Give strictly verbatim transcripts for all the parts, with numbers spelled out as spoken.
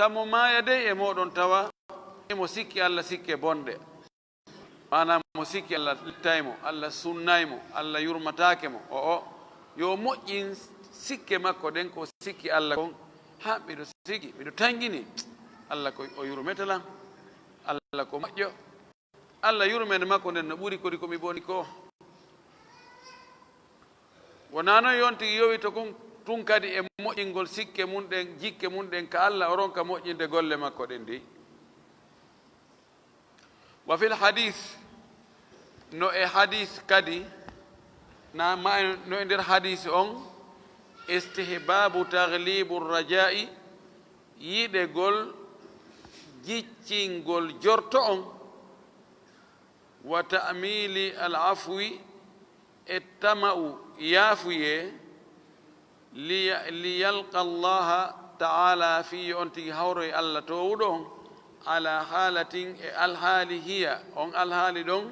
Kamo maaya dey e mooɗon tawa imo sikki Allah sikke bonɗe. Maanaa mo sikki Allah lettay mo, Allah sunnay mo, Allah yurmataake mo. O'o, yo moƴƴin sikke makko ɗen ko sikki Allah kon. Haa miɗo sikki, miɗo tanƴini. Allah ko o yurmete lan. Allah ko moƴƴo. Allah yurmeende makko nden no ɓuri kadi ko mi boni ko. Wonaa non yon tigi yowito kon tun kadi e moƴƴingol sikke mun ɗen, jikke mun ɗen ka Allah, o ronka moƴƴinde golle makko ɗen dey. Wa fil hadis, no e hadis kadi, na ma no e nder hadis on, istihbabu taglibu raja'i, yiɗegol jiccingol jorto on, wa ta'mili al afwi, e tama'u yaafuyee, li, li yalqa Allaha ta'ala, fii yo on tigi hawro e Allah toowuɗo on, ala haalatin, e alhaali hiya, on alhaali ɗon,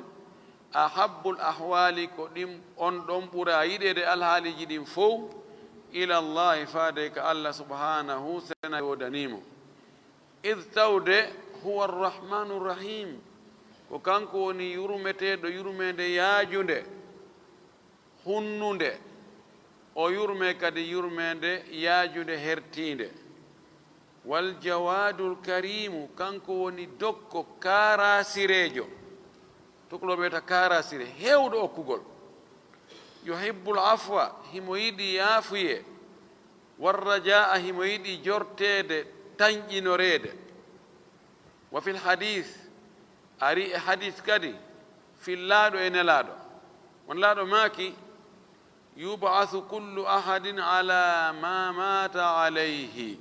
ahabbul ahwaali, ko ɗin on ɗon ɓura yiɗeede alhaaliiji ɗin fow, ila Allahi, faade ka Allah subhanahu, sena woodanii mo. Id tawde, huwa arrahmanu rahim, ko kanko woni yurmeteeɗo yurmeende yaajunde, hunnunde, o yurmee kadi yurmeende yaajunde hertiinde. Wal jawaadul kariimu, kanko woni dokko kaaraasireejo. Tukuloo ɓe wiyata kaaraasire, heewɗo okkugol. Yuhibbul afwa, himo yiɗi yaafuyee. War rajaa, himo yiɗi jorteede, tanƴinoreede. Wa fil hadis, ari e hadis kadi, fillaaɗo e nelaaɗo. On laaɗo maaki, yub'asu kullu ahadin ala ma mata alayhi.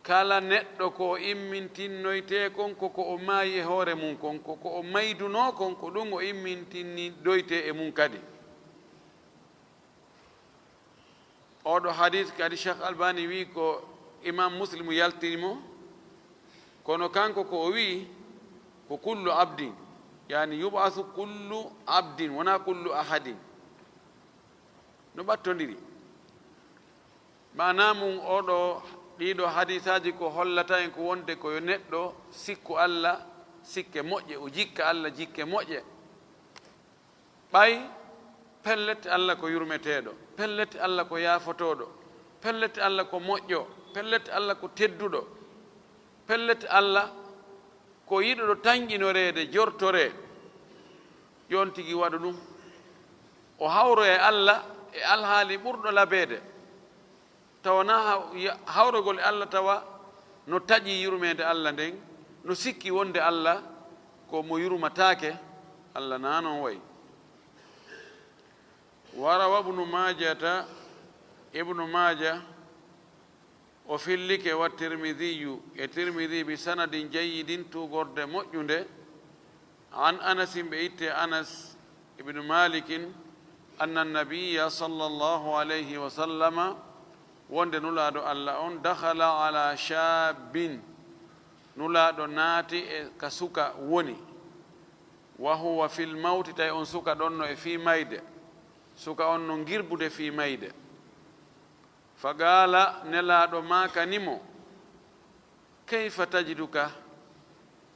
Kala neɗɗo ko o immintinnoytee kon, ko ko o maayi e hoore mun kon, ko ko o maydunoo kon, ko ɗun o immintinnidoytee e mun kadi. Oɗo hadis kadi Cheikh Albani wi ko Imam Muslim yaltini mo, kono kanko ko o wi ko kullu abdin, yani yub'asu kullu abdin, wona kullu ahadin. No ɓattondiri. Maanaa mun oɗo, ɗiɗo hadisaaji ko hollata en ko wonde ko yo neɗɗo sikku Allah sikke moƴƴe, o jikka Allah jikke moƴƴe. Ɓay, pellet, Allah ko yurmeteeɗo, pellet, Allah ko yaafotooɗo, pellet, Allah ko moƴƴo, pellet, Allah ko tedduɗo, pellet, Allah ko yiɗuɗo tanƴinoreede, jortoree, yo on tigi waɗu ɗun. O hawroya e Allah e alhaali ɓurɗo labeede. Tawa na haw-, ya-, hawrugol e Allah tawa no taƴi yurmeende Allah nden, no sikki wonde Allah ko mo yurmataake, Allah na non wayi. Wa rawa Ibnu Maajata, Ibnu Maaja o fillike, wa Tirmidiyu, e Tirmidi, bi sanadin jayyidin, tuugorde moƴƴunde, an Anasin, ɓe itte Anas ibnu Malikin, anna nabiyya sallallahu alayhi wa sallama, wonde Nulaaɗo Allah on, dakhala ala shabbin, Nulaaɗo naati e ka suka woni, wa huwa fil mawti, tawi on suka ɗon no e fii mayde, suka on no ngirbude fii mayde. Fa qaala, Nelaaɗo maakani mo, kayfa tajiduka?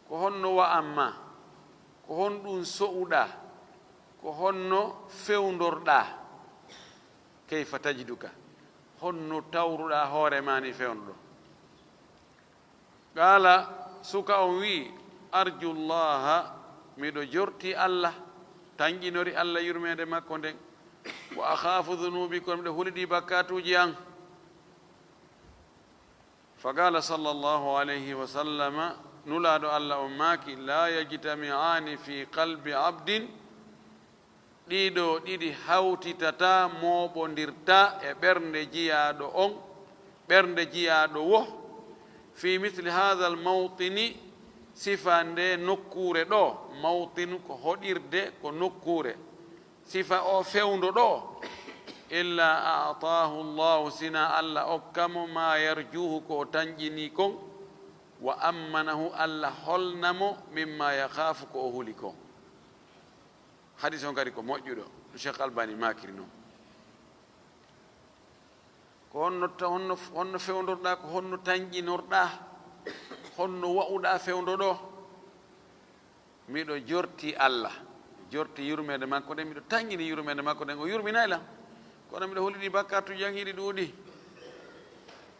Ko honno wa'an ma? Ko honɗun so'uɗaa? Ko honno fewndorɗaa? Kayfa tajiduka? Honno tawruɗaa hoore maa ni fewndo ɗon? Qaala, suka on wi'i, arju Llaha, miɗo jortii Allah, tanƴinori Allah yurmeende makko nden, wa akhaafu dhunuubi, kono miɗo huli ɗii bakkaatuuji an. Fa qaala sallallahu alayhi wa sallama, Nulaaɗo Allah on maaki, laa yajtami'aani fi qalbi abdin, ɗiɗo ɗiɗi hawtitataa, mooɓondirtaa e ɓernde jiyaaɗo on, ɓernde jiyaaɗo wo, fi misli haadhal mawtini, sifa nde nokkuure ɗo, mawtin ko hoɗirde, ko nokkuure. Sifa o fewndo ɗo, illa a'taahu Allahu, sina Allah okka mo ma yarjuuhu, ko o tanƴini kon, wa ammanahu, Allah holna mo, mimma yakhaafu, ko o huli kon. Hadis on kadi ko moƴƴuɗo, no Cheikh Albani maakiri non. Ko honno ta-, honno, honno fewndorɗaa, ko honno tanƴinorɗaa, honno wa'uɗaa fewndo ɗoo? Miɗo jorti Allah, jorti yurmeende makko nden, miɗo tanƴini yurmeende makko nden, o yurminaay lan. Kono miɗo huli ɗi bakkaatuuji an hiɗi ɗuuɗi.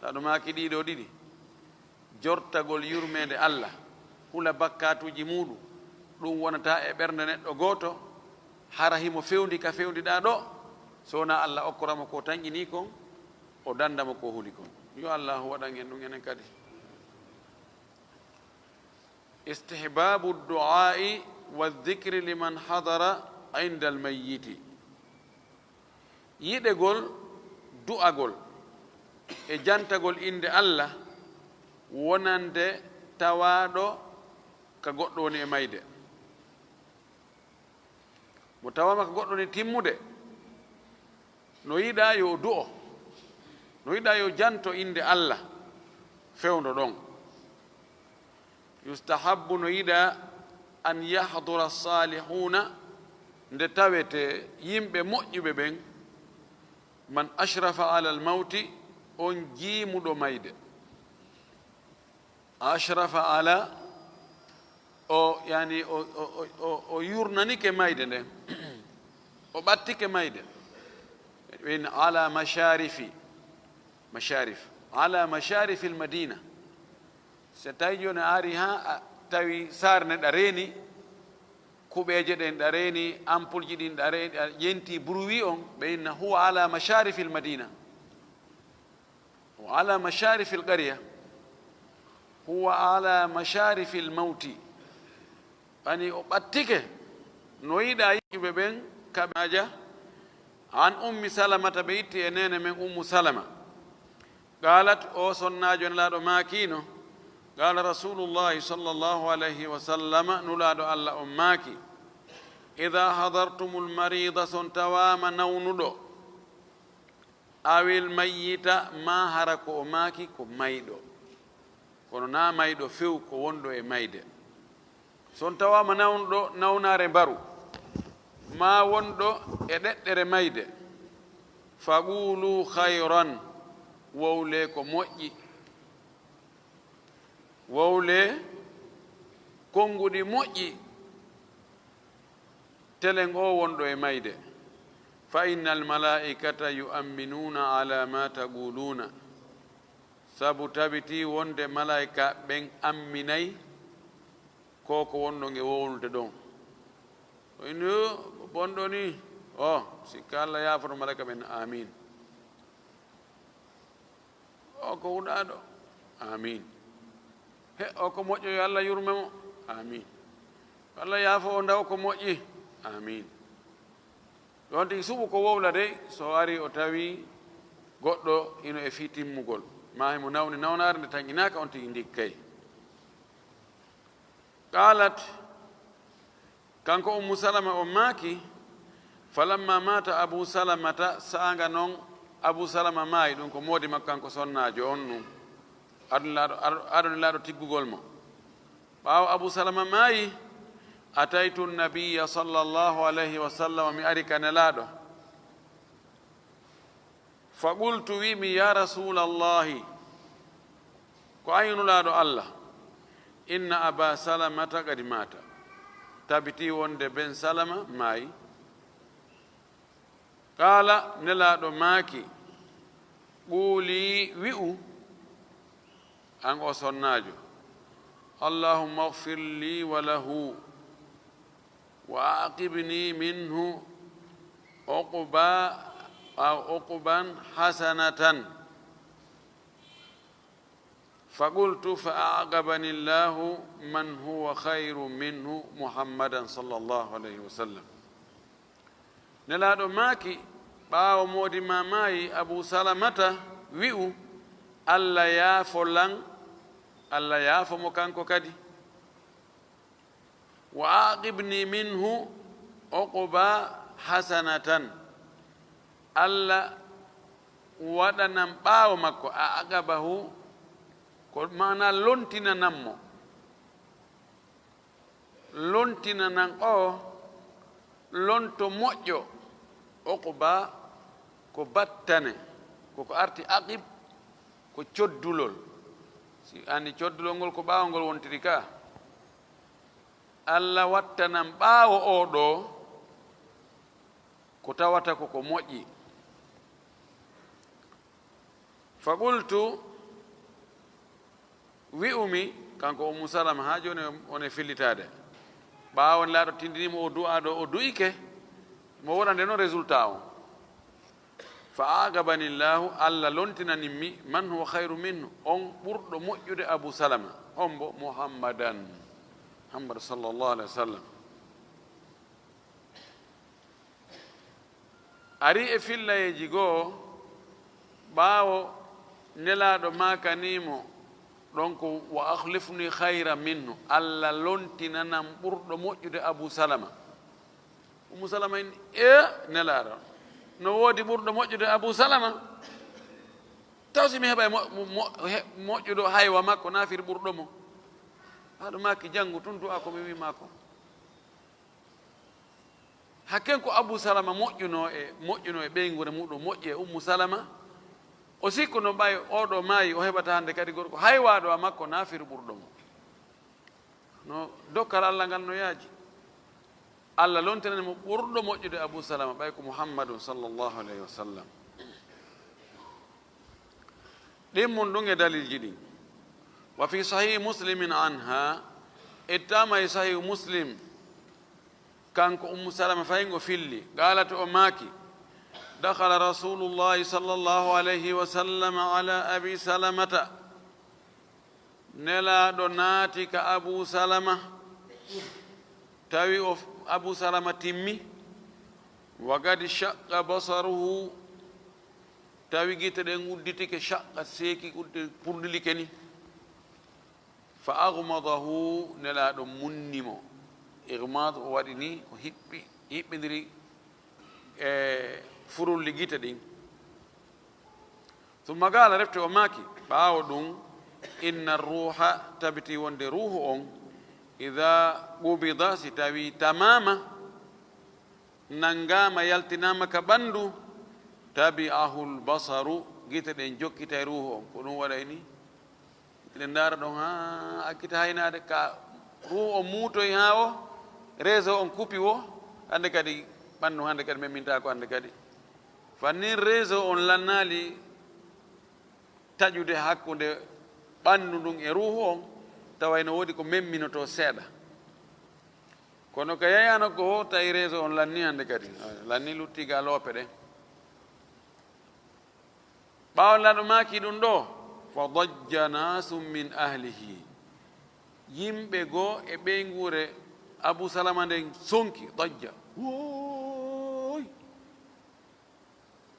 Tawa ɗum maaki ɗiɗo ɗiɗi. Jortagol yurmeende Allah, hula bakkaatuuji muuɗum, ɗum wonata e ɓernde neɗɗo gooto, hara himo fewndi ka fewndiɗaa ɗoo, so wonaa Allah okkora mo ko tanƴinii kon, o danda mo ko huli kon. Yo Allahu waɗan en ɗum enen kadi. Istihbaabu du'aa'i wa dhikri liman hadara inda al-mayyiti. Yiɗegol du'agol e jantagol innde Allah wonande tawaaɗo ka goɗɗo woni e mayde. Mo tawaama ka goɗɗo woni timmude, no yiɗaa yo o du'o, no yiɗaa yo janto innde Allah fewndo ɗon. Yustahabbu, no yiɗaa, an yahdura salihuuna, nde tawete yimɓe moƴƴuɓe ɓen, man ashrafa ala al-mawti, on jiimuɗo mayde. Ashrafa ala, o, yani, o, o, o, o, o yurnanike mayde nden. O ɓattike mayde. Ɓen ala masharifi, masharif, ala masharifi al-madina. So tawi jooni a ari haa a tawi saare nde ɗa reeni, kuɓeeje ɗen ɗa reeni, ampulji ɗin ɗa reeni, a ƴenti bruit on, ɓe inna huwa ala masharifi al-madina. Wa ala masharifi al-qarya. Huwa ala masharifi al-mawti. Ani o ɓattike, no yiɗaa yiɗuɓe ɓen kaɓe aja. An Ummi Salamata, ɓe itti e neene men Ummu Salama. Qaalat, o sonnaajo Nelaaɗo maakiino, qaala Rasuulullaahi sallallaahu alayhi wa sallama, Nulaaɗo Alla on maaki, idaa hadartumul mariida, so on tawaama nawnuɗo, awil mayyita, maa hara ko o maaki ko mayɗo, kono naa mayɗo few, ko wonɗo e mayde. So on tawaama nawnuɗo nawnaare mbaru, maa wonɗo e ɗeɗɗere mayde, faquulu khayran, wowlee ko moƴƴi, wowlee konnguɗi moƴƴi, telen o wonɗo e mayde. Fa innal malaa'ikata yu'amminuuna alaa maa taquluuna, sabu tabitii wonde malaa'ika ɓen amminay ko ko wonɗon e wowlude ɗon. O inni, "Yo, ko bonɗo ni?" O, sikka Alla yaafoto malaa'ika ɓen, "Aamiin." O ko huɗaaɗo, "Aamiin." He, o ko moƴƴo, yo Alla yurme mo, "Aamiin." Yo Alla yaafo o, ndaw ko moƴƴi, "Aamiin." Ɗon tigi suɓu ko wowla dey, so o ari o tawi goɗɗo ino e fii timmugol, maa himo nawni nawnaare nde tanƴinaaka, on tigi ndikkay. Qaalat, kanko Ummu Salama on maaki, falamma maata Abu Salamata, saanga non Abu Salama maayi, ɗum ko moodi makko kanko sonnaajo on ɗum, adunilaaɗo, ado-, adunilaaɗo tiggugol mo. Ɓaawo Abu Salama maayi, ataytu nabiyya sallallahu alayhi wa sallam, mi ari ka Nelaaɗo. Fa qultu, wi'mi, "Ya Rasuulallahi, ko an yo Nulaaɗo Alla, inna Aba Salamata qad maata." Tabitii wonde ben Salama maayi. Qaala, Nelaaɗo maaki, "Quulii, wi'u, an o sonnaajo, Allahumma ighfir li wa lahu, wa aqibni minhu uqba, aw uqban hasanatan." Fa qultu, fa aqabani Allahu man huwa khayrun minhu, Muhammadan sallallahu alayhi wa sallam. Nelaaɗo maaki, ɓaawo moodi maa maayi, Abu Salamata, wi'u, Alla yaafo lan, Alla yaafo mo kanko kadi. Wa aqibni minhu uqba hasanatan. Alla waɗanan ɓaawo makko, a aqabahu, ko maana lontinanan mo. Lontinanan o lonto moƴƴo, uqba ko battane. Koko arti aqib ko coddulol. Si anndi coddulol ngol ko ɓaawo ngol wontiri ka, Alla wattanan ɓaawo oo ɗoo ko tawata ko ko moƴƴi. Fa qultu, wi'umi, kanko Ummu Salama, haa jooni on e fillitaade. Ɓaawo Nelaaɗo tindinii mo o du'aa ɗoo, o du'ike, mo woɗande noon résultat on. Fa aqabani Llaahu, Alla lontinani mi, man huwa khayru minhu, on ɓurɗo moƴƴude Abu Salama. Hombo? Muhammadan. Muhammad sallallahu alaihi wasallam. Ari e fillayeeji goo, ɓaawo Nelaaɗo maakanii mo ɗon ko, "Wa akhlifni khayran minhu, Alla lontinanam ɓurɗo moƴƴude Abu Salama." Ummu Salama inni, "E Nelaaɗo, no woodi ɓurɗo moƴƴude Abu Salama? Taw si mi heɓay mo-, mo-, mo-, he-, moƴƴuɗo haywa makko, naa firi ɓurɗo mo?" Haɗo maaki, "Janngu tun du'aa ko mi wi'i maa ko." Hakken ko Abu Salama moƴƴuno e, moƴƴuno e ɓeynguure muɗum, moƴƴi e Ummu Salama. O sikkuno ɓay oo ɗoo maayi, o heɓata hannde kadi gorko haywaaɗo a makko, naa firi ɓurɗo mo. No dokkal Alla ngal no yaaji. Alla lontinani mo ɓurɗo moƴƴude Abu Salama, ɓay ko Muhammadun sallallahu alayhi wa sallam. Ɗin mun ɗum e dalilji ɗin. Wa fi sahihi Muslimin anha, ittaama e sahihu Muslim, kanko Ummu Salama fayin o filli, qaalat, o maaki, dakhala Rasulullahi sallallahu alayhi wa sallam ala Abi Salamata, Nelaaɗo naati ka Abu Salama, tawi o, Abu Salama timmi, wa qad shaqqa basaruhu, tawi gite ɗen udditike, shaqqa, seeki, uddi-, purdilike ni. Fa aghmadahu, Nelaaɗo munni mo. Ighmad o waɗi ni, o hiɓɓi, hiɓɓindiri e furulli gite ɗin. Summa qaala, refti o maaki, ɓaawo ɗum, inna ruuha, tabiti wonde ruuhu on, idha qubida, si tawi tamaama, nanngaama, yaltinaama ka ɓanndu, tabi'ahu l-basaru, gite ɗen jokkitay ruuhu on. Ko ɗum waɗay ni? Gite ɗen ndaara ɗon haa accita haynaade, ka ruuhu on muutoy haa o, réseau on kupi wo, hannde kadi ɓanndu hannde kadi memmintaako hannde kadi. Fannin réseau on lannaali taƴude hakkunde ɓanndu ndun e ruuhu on, tawa ene woodi ko memminotoo seeɗa. Kono ka yayaano ko, tawi réseau on lanni hannde kadi. Lanni, lutti ga loope ɗen. Ɓaawo Nelaaɗo maaki ɗum ɗoo, fa dajja naasun min ahlihi. Yimɓe goo e ɓeynguure Abu Salama nden sonki, dajja. Wooy!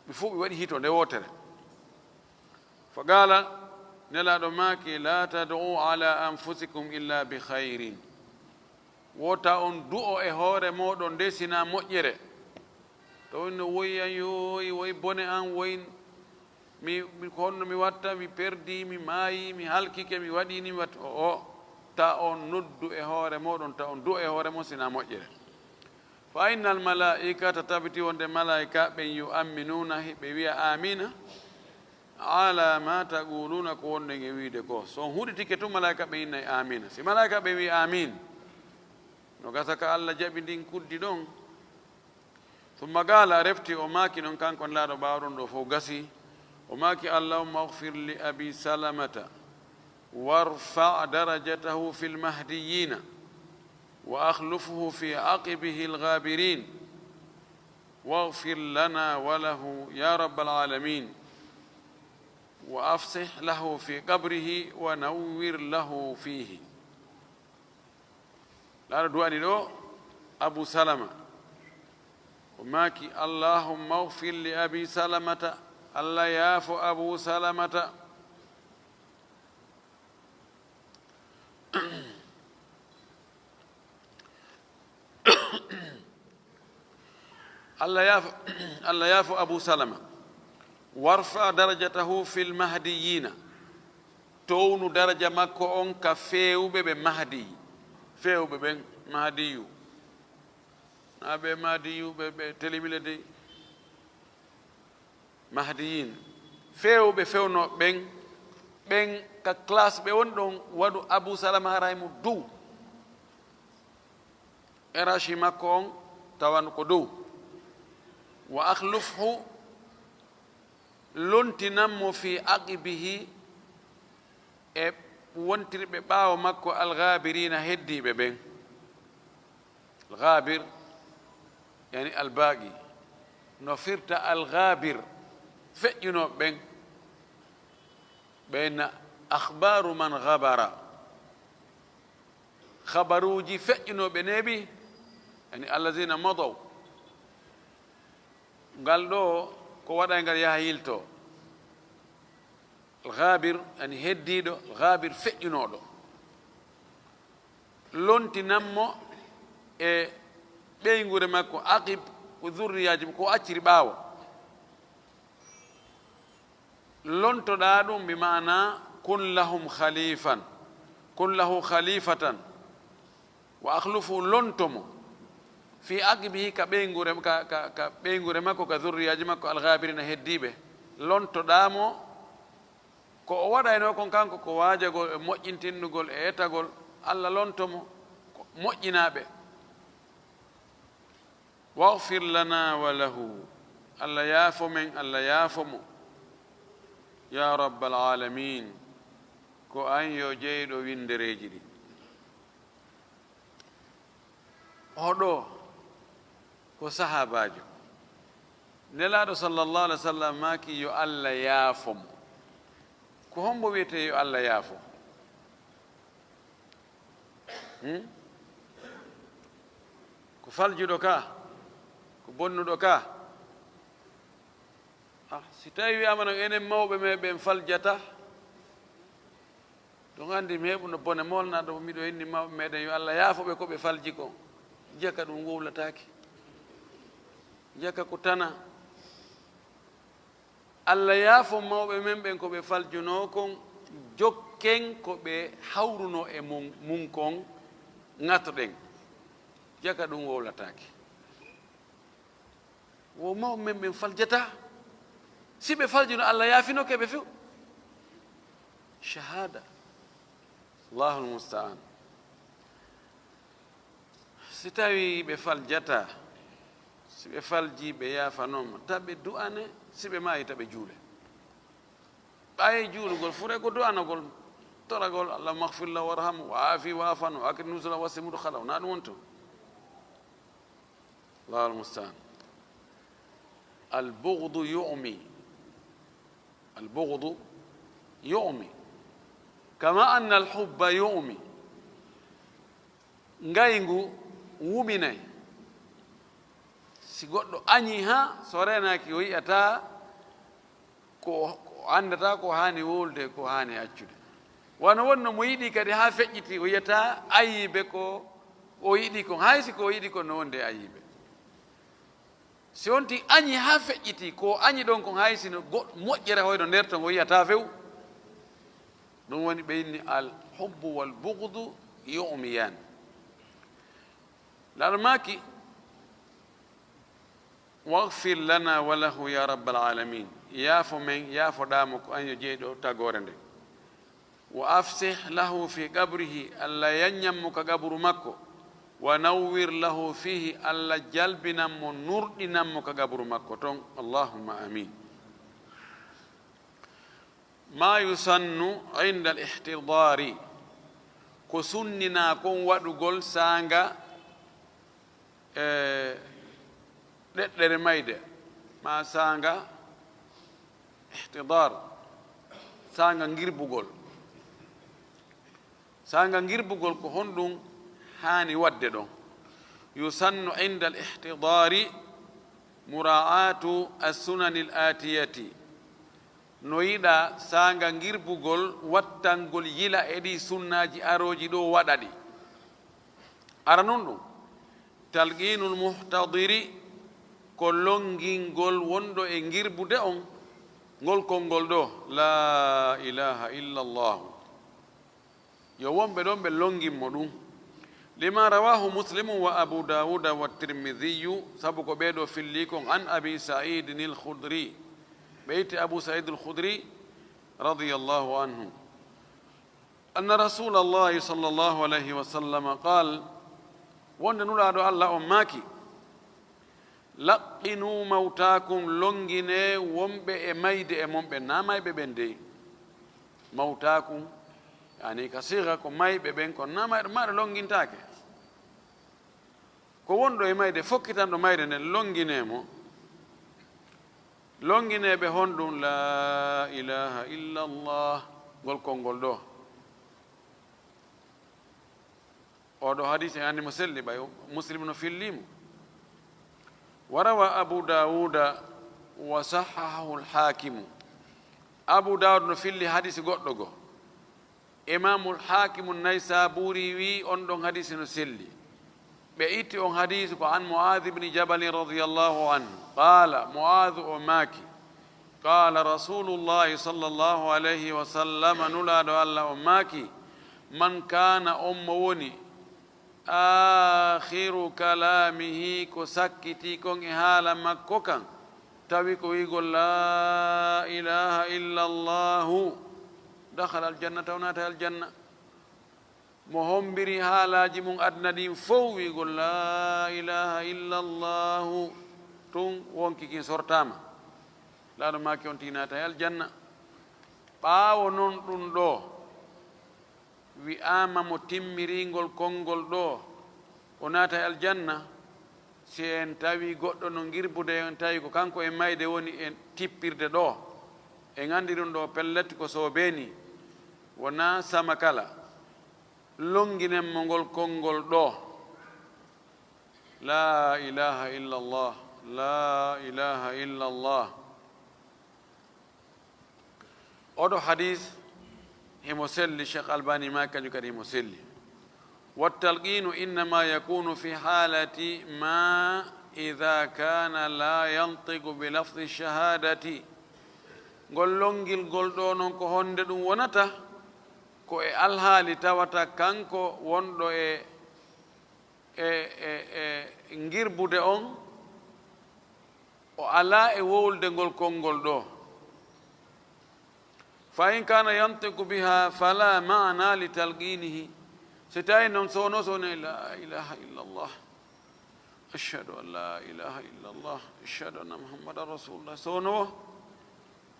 Ɓe fof ɓe waɗi hito nde wootere. Fa qaala, Nelaaɗo maaki, "Laa tad'u ala anfusikum illa bi khayrin." Wota on du'o e hoore mooɗon nde sinaa moƴƴere. To on no woyi an, yooyi, woyi bone an, woyi mi, mi, ko honno mi watta, mi perdi, mi maayi, mi halkike, mi waɗi ni, mi watta. O, o, ta on noddu e hoore mooɗon, ta on du'o e hoore mon sinaa moƴƴere. Fa innal malaa'ikata, tabiti wonde malaa'ika ɓen, yu'amminuuna, hiɓe wi'a aamiina, ala ma taquluuna, ko wonɗen e wiide ko. So on huɗitike tun, malaa'ika ɓen innay aamiina. Si malaa'ika ɓen wi'i aamiin, no gasa ka Alla jaɓi ndin kuddi ɗon. Summa qaala, refti o maaki non kanko Nelaaɗo ɓaawo ɗon ɗoo fow gasi. O maaki, "Allahumma ighfir li Abi Salamata warfa' darajatahu fil mahdiyyiina." وأخلفه في عقبه الغابرين، واغفر لنا وله يا رب العالمين، وأفسح له في قبره ونور له فيه. Laara du'ani ɗoo Abu Salama. O maaki, "Allahumma ighfir li Abi Salamata." Alla yaafo Abu Salamata. Alla yaafo, Alla yaafo Abu Salama. Warfa darajatahu fil mahdiyyiina. Townu daraja makko on ka feewuɓe ɓe Mahdi. Feewuɓe ɓen Mahdiyu. Naa ɓe Mahdiyu ɓe, ɓe telimile dey. Mahdiyin. Feewɓe fewnooɓe ɓen, ɓen ka classe ɓe woni ɗon, waɗu Abu Salama haray mo dow. Hiérarchie makko on tawan ko dow. Wa akhlufhu, lontinan mo fi aqibihi, e wontirɓe ɓaawo makko, alghabirina, heddiiɓe ɓen. Alghabir, yani albaqi, no firta alghabir, feƴƴunooɓe ɓen. Ɓen na akhbaru man ghabara, khabaruuji feƴƴunooɓe neeɓi, yani allazina madaw. Ngal ɗo ko waɗay ngal yaha yilto. Alghabir, yani heddiiɗo, alghabir feƴƴunooɗo. Lontinan mo e ɓeynguure makko, aqib, ko zurriyaaji ko acciri ɓaawo. Lontoɗaa ɗum, bi maana kun lahum khalifan, kun lahu khalifatan, wa akhlufu, lonto mo, fi aqibihi, ka ɓeynguure, ka, ka, ka ɓeynguure makko, ka zurriyaaji makko, alghabirina, heddiiɓe. Lontoɗaa mo, ko o waɗaynoo kon kanko, ko waajagol e moƴƴintinnugol e etagol, Alla lonto mo, ko moƴƴinaaɓe. Waghfir lana wa lahu, Alla yaafo men, Alla yaafo mo, ya rabbal alamin, ko an yo jeyɗo winndereeji ɗin. Oɗo ko sahaabaajo. Nelaaɗo sallallahu alaihi wasallam maaki yo Alla yaafo mo. Ko hombo wiyetee yo Alla yaafo? Hmm? Ko faljuɗo ka? Ko bonnuɗo ka? Ah, si tawi wiyaama noon enen mawɓe men ɓen faljata, ɗum anndi mi heɓuno bone molnaɗo, miɗo inni mawɓe meɗen yo Alla yaafo ɓe ko ɓe falji kon. Jaka ɗum wowlataake. Jaka ko tana. Alla yaafo mawɓe men ɓen ko ɓe faljunoo kon, jokken ko ɓe hawrunoo e mun, mun kon, ŋatoɗen. Jaka ɗum wowlataake. Wo mawɓe men ɓen faljata. Si ɓe faljuno, Alla yaafinoke ɓe few. Shahada. Allahul musta'an. Si tawi ɓe faljata, si ɓe falji, ɓe yaafanooma, ta ɓe du'ane, si ɓe maayi, ta ɓe juule. Ɓaaye juulugol, fure ko du'anagol, toragol, Allahumma ighfir lahu warhamhu, wa afi wa'fu anhu, wa akrim nuzulahu, wasi mudkhalahu, na ɗum wonto. Allahul musta'an. Al bughdu yu'mi. Al bughdu yu'mi. Kama anna al hubba yu'mi. Ngayngu wuminay. Si goɗɗo añii haa so reenaaki, o yi'ataa ko, ko anndataa ko haani wowlude, ko haani accude. Wano wonno mo yiɗi kadi haa feƴƴiti, o yi'ataa ayiibe ko o yiɗi kon, hay si ko o yiɗi kon no wonde ayiibe. Si wonti añi haa feƴƴiti, ko añi ɗon kon hay si no go-, moƴƴere hoyno nder ton o yi'ataa few. Ɗum woni ɓe inni al hubbu wal bughdu yu'miyan. Laɗo maaki, "Waghfir lana wa lahu ya rabbal alamin." Yaafo men, yaafoɗaa mo ko an yo jeyɗo tagoore nden. "Wa afsih lahu fi qabrihi." Allah yanñan mo ka qaburu makko. "Wa nawwir lahu fihi." Allah jalbinan mo, nurɗinan mo ka qaburu makko ton. Allahumma amin. Ma yusannu inda al-ihtidaari, ko sunninaa kon waɗugol saanga, e, ɗeɗɗere mayde, maa saanga ihtidaar, saanga ngirbugol. Saanga ngirbugol ko honɗum haani waɗde ɗon? Yusannu inda al-ihtidaari muraa'atu as-sunani al-aatiyati. No yiɗaa saanga ngirbugol wattangol yila e ɗii sunnaaji arooji ɗoo waɗa ɗi. Aranun ɗum, talqiinul muhtadiri ko longingol wonɗo e ngirbude on ngol konngol ɗoo, "Laa ilaaha illa Allaahu." Yo wonɓe ɗon ɓe longin mo ɗum. Lima rawahu Muslimu wa Abu Dawuda wa Tirmidhiyu, sabu ko ɓee ɗoo fillii kon, an Abi Sa'idin il-Khudri. Ɓe itti Abu Saïd al-Khudri radiyallahu anhu. Anna Rasulallahi sallallahu alayhi wa sallam qal, wonde Nulaaɗo Allah on maaki, "Laqqinu mawtaakum, longine wonɓe e mayde e mon ɓen." Na mayɓe ɓen dey. Mawtaakum, yani ka siga ko mayɓe ɓen, kono na mayɗo, mayɗo longintaake. Ko wonɗo e mayde, fokkitanɗo mayde nden, longine mo. Longineɓe honɗum? La ilaha illa Allah, ngol konngol ɗo. Oɗo hadis en anndi mo selli, ɓay Muslim no filli mo. Wa rawa Abu Dawuda wa sahhahahu al-Hakimu. Abu Dawud no filli hadis goɗɗo go. Imamul Hakimu Naysaburi wi on ɗon hadis no selli. Ɓe itti on hadis ko an Mu'adh ibn Jabal radiyallahu anhu. Qala, Mu'adh o maaki, qala Rasulullahi sallallahu alayhi wa sallam, Nulaaɗo Allah on maaki, "Man kana," on mo woni, "akhiru kalamihi," ko sakkiti kon e haala makko kan, tawi ko wi'gol, "La ilaha illa Allahu," dakhala al-jannata, o naata aljanna. Mo hombiri haalaaji mum aduna ɗin fow, wi'gol, "La ilaha illa Allahu," tun wonki kin sortaama. Laaɗo maaki on tigi naata e aljanna. Ɓaawo non ɗun ɗo, wi'aama mo timmiringol konngol ɗo, o naata e aljanna. Si en tawi goɗɗo no ngirbude, en tawi ko kanko e mayde woni e tippirde ɗo, en anndi ɗun ɗo pellet ko soobee ni, wonaa sama kala. Longinen mo ngol konngol ɗo. La ilaha illa Allah, la ilaha illa Allah. Oɗo hadis himo selli, Cheikh Albani maaki kanjum kadi himo selli. Wa talqinu innama yakunu fi halati ma idha kana la yantiqu bi lafzi shahadati. Ngol longilgol ɗo non ko honde ɗum wonata? Ko e alhaali tawata kanko wonɗo e, e, e, e ngirbude on, o alaa e wowlude ngol konngol ɗo. Fa in kana yantiqu biha fala ma'na li talqinihi. So tawi noon sowno sowno, la ilaha illa Allah, ashhadu an la ilaha illa Allah, ashhadu anna Muhammadan rasulullah, sowno o,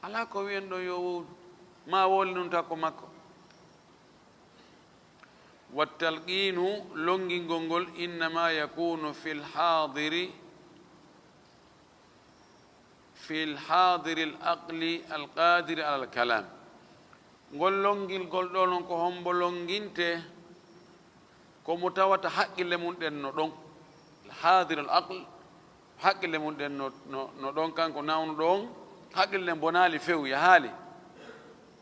alaa ko wiyen ɗon yo wowlu, ma wowli nun takko makko. Wa talqinu, longingol ngol, innama yakunu fil hadiri, fil hadiri al aqli al qadiri ala al kalam. Ngol longilgol ɗo non ko hombo longinte? Ko mo tawata haqqille mum ɗen no ɗon. Hadir al aql, haqqille mum ɗen no, no, no ɗon, kanko nawnuɗo on, haqqille ɗen bonaali few, yahaali.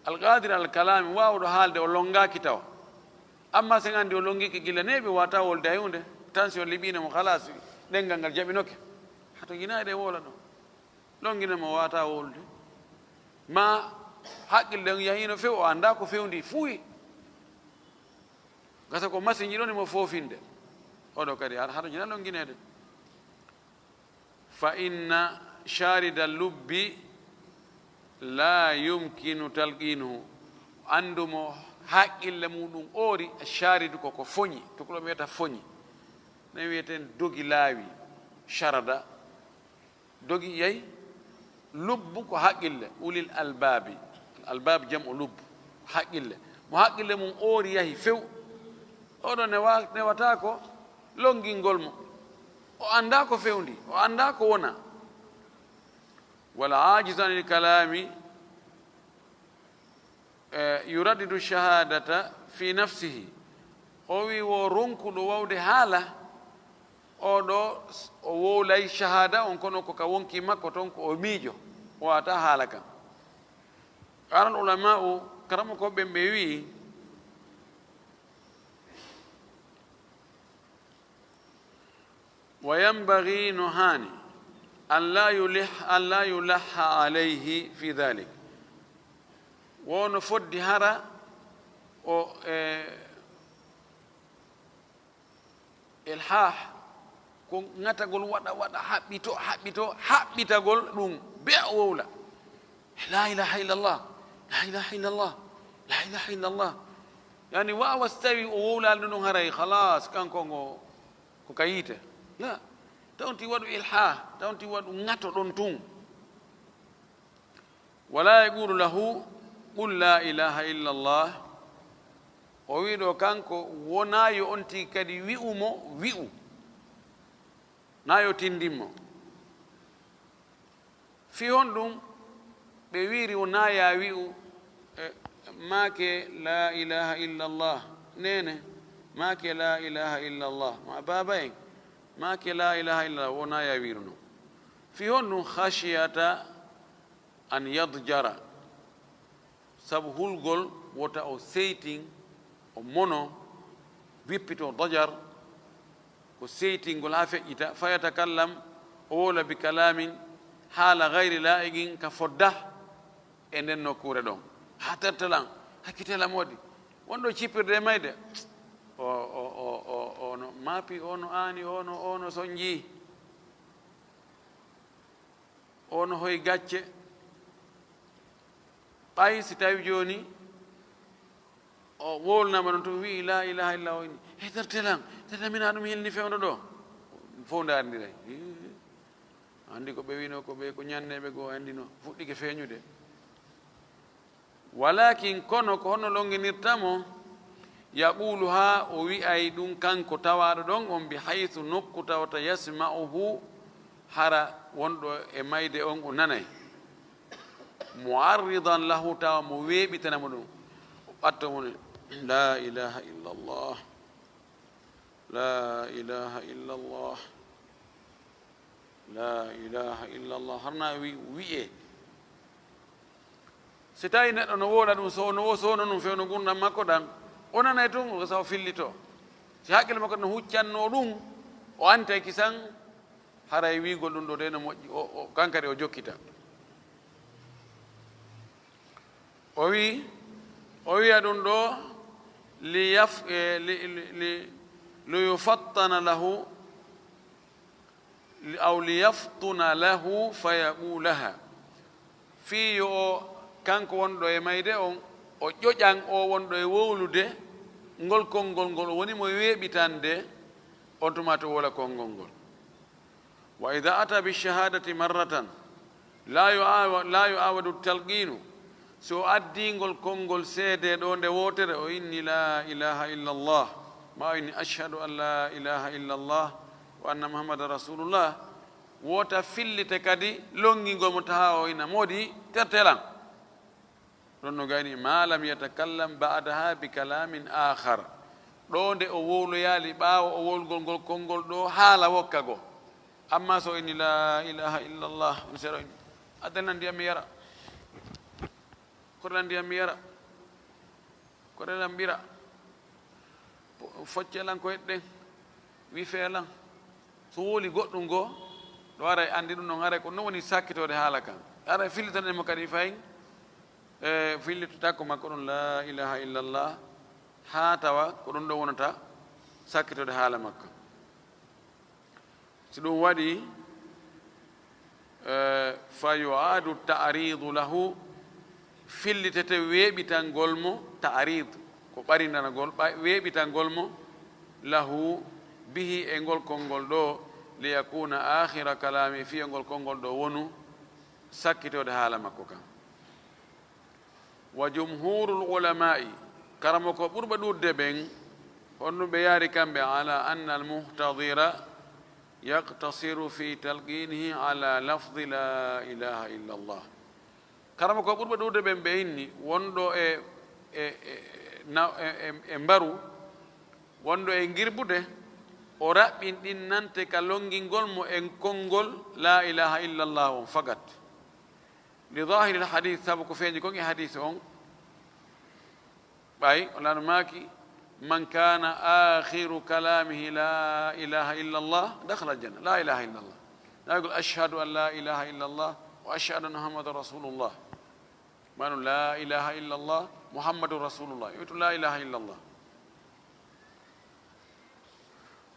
Al qadir al kalami, waawuɗo haalde, o longaaki tawa. Amma sen anndi o longike gila neeɓi, wata wolde hay huunde. Tension liɓiino mo, halas, ɗengal ngal jaɓinoke. Hato jinaade e woola ɗon. Longina mo wata wolde. Ma haqqille ɗen yahiino few, o anndaa ko fewndi fuuyi. Gasa ko masiŋ yiɗoni mo foofinde. Oɗo kadi har, hato jina longineede. Fa inna sharida lubbi la yumkinu talqinuhu. Anndu mo haqqille muɗum oori, sharidu ko ko foñi, tukuloo mi wiyata foñi. Nen wiyeten dogi laawi, sharada. Dogi yehi, lubbu ko haqqille, ulil albaabi. Albaabi jam'u lubbu, haqqille. Mo haqqille mum oori yahi few. Oɗo newa-, newataako longingol mo. O anndaa ko fewndi, o anndaa ko wona. Wal aajizu anil kalaami, e, yuraddidu shahadata fi nafsihi. O wi wo ronkuɗo wawde haala, oɗo s-, o wowlay shahada on, kono ko ka wonki makko ton, ko o miijo, o wata haala kan. Qala al ulama'u, karamoko ɓen ɓe wi, wa yanbaghi, no haani, an la yulih-, an la yulaha alayhi fi dhalik. Wono foddi hara o, e, ilhah, ko ŋatagol waɗa, waɗa, haɓɓito, haɓɓito, haɓɓitagol ɗum, be o wowla. La ilaha illallah, la ilaha illallah, la ilaha illallah. Yani, wawa so tawi o wowlani ɗum ɗon, haray khalas, kanko ngo ko ka yiite. La, tawnti waɗu ilha, tawnti waɗu ŋato ɗon tun. Wala yaqulu lahu, qul la ilaha illallah. O wiɗo kanko, wona yo on tigi kadi wi'u mo, wi'u. Na yo tindin mo. Fi honɗum ɓe wi'iri o na ya wi'u, e, maake la ilaha illallah? Nene, maake la ilaha illallah. Ma baaba en, maake la ilaha illallah, wona ya wi'runo. Fi honɗum? Khashiyata an yadjara. Sabu hulgol wota o seytin, o mono, wippito dajar, ko seytingol haa feƴƴita, fayatakallam, o wowla bi kalamin, haala gayri laa'iqin, ka fodda e nden nokkuure ɗon. Haa tertelan, hakkitelam waɗi. Wonɗo cippirde e mayde. O, o, o, o, o no maapi, o no aani, o no, o no sonji. O no hoy gacce. Ɓay si tawi jooni o wowlanaama ɗum, tun wi'i, "La ilaha illa," o inni, "He, tertelan, tertelan, mina ɗum hilni fewndo ɗo." Fow nde anndiray. Hii. Anndi ko ɓe wino, ko ɓe, ko ñanneɓe goo anndino, fuɗɗike feeñude. Walakin, kono ko honno longinirta mo? Yaqulu, haa o wi'ay ɗum kanko tawaaɗo ɗon on, bi haythu, nokku tawata, yasma'uhu, hara wonɗo e mayde on o nanay. Mu'arridan lahu, tawa mo weeɓitana mo ɗum. O ɓatto mo ni, "La ilaha illallah. La ilaha illallah. La ilaha illallah." Harna wi-, wi'e. Si tawi neɗɗo no wowla ɗum, so no wo-, so no ɗum fewno ngurndan makko ɗan, o nanay tun, o sa o fillito. Si hakkille makko no huccanno ɗum, o antay kisan, haray wi'ugol ɗum ɗo de no moƴƴi, o, o, kan kadi o jokkita. O wi-, o wi'a ɗum ɗo, li yaf-, e, li, li, li, li yufattana lahu, li, aw li yaftuna lahu fa yaqulaha. Fii yo o, kanko wonɗo e mayde on, o ƴoƴan o wonɗo e wowlude ngol konngol ngol, o woni mo weeɓitande, on tuma to wola konngol ngol. Wa idha ata bi shahadati marratan, la yu'awa-, la yu'awadu talqinu. Si o addii ngol konngol seede ɗo nde wootere, o inni, "La ilaha illallah," ma o inni, "Ashhadu an la ilaha illallah wa anna Muhammadan rasulullah," wota fillite kadi longingol mo taha o ina, "Moodi, tertelan." Ɗon no gayni, "Ma lam yatakallam ba'daha bi kalamin akhar." Ɗo nde o wowloyaali ɓaawo o wowlugol ngol konngol ɗo haala wokka go. Amma so inni, "La ilaha illallah," on seeɗa o inni, "Addanan ndiyam mi yara. Korelan ndiyam mi yara. Korelan ɓira. Foccelan ko eɗɗen. Wifelan." So wowli goɗɗum goo, ɗo aray anndi ɗum ɗon, aray ko non woni sakkitoode haala kan. Aray fillitanen mo kadi fayin, e, fillito takko makko ɗum, "La ilaha illallah," haa tawa ko ɗum ɗon wonata sakkitoode haala makko. Si ɗum waɗi, e, fa yu'adu ta'ridu lahu, fillitete weeɓitangol mo, ta'rid, ko ɓarindanagol, ɓa-, weeɓitangol mo, lahu, bihi, e ngol konngol ɗo, li yakuna akhira kalami, fii ngol konngol ɗo wonu sakkitoode haala makko kan. Wa jumhurul ulama'i, karamoko ɓurɓe ɗuuɗde ɓen, honno ɓe yaari kamɓe, ala anna al muhtadira yaqtasiru fi talqinihi ala lafdi la ilaha illa Allah. Karamoko ɓurɓe ɗuuɗde ɓen ɓe inni, wonɗo e, e, e, na-, e, e, e mbaru, wonɗo e ngirbude, o raɓɓinɗinnante ka longingol mo en konngol la ilaha illa Allah on fakat. Li zahiril hadith, sabu ko feeñi kon e hadith on, ɓay o lano maaki, "Man kana akhiru kalamihi la ilaha illa Allah, dakhala aljanna." La ilaha illa Allah. Na yaqul, "Ashhadu an la ilaha illa Allah wa ashhadu anna Muhammadan rasulullah." Manu, "La ilaha illa Allah, Muhammadun rasulullah." Witu, "La ilaha illa Allah."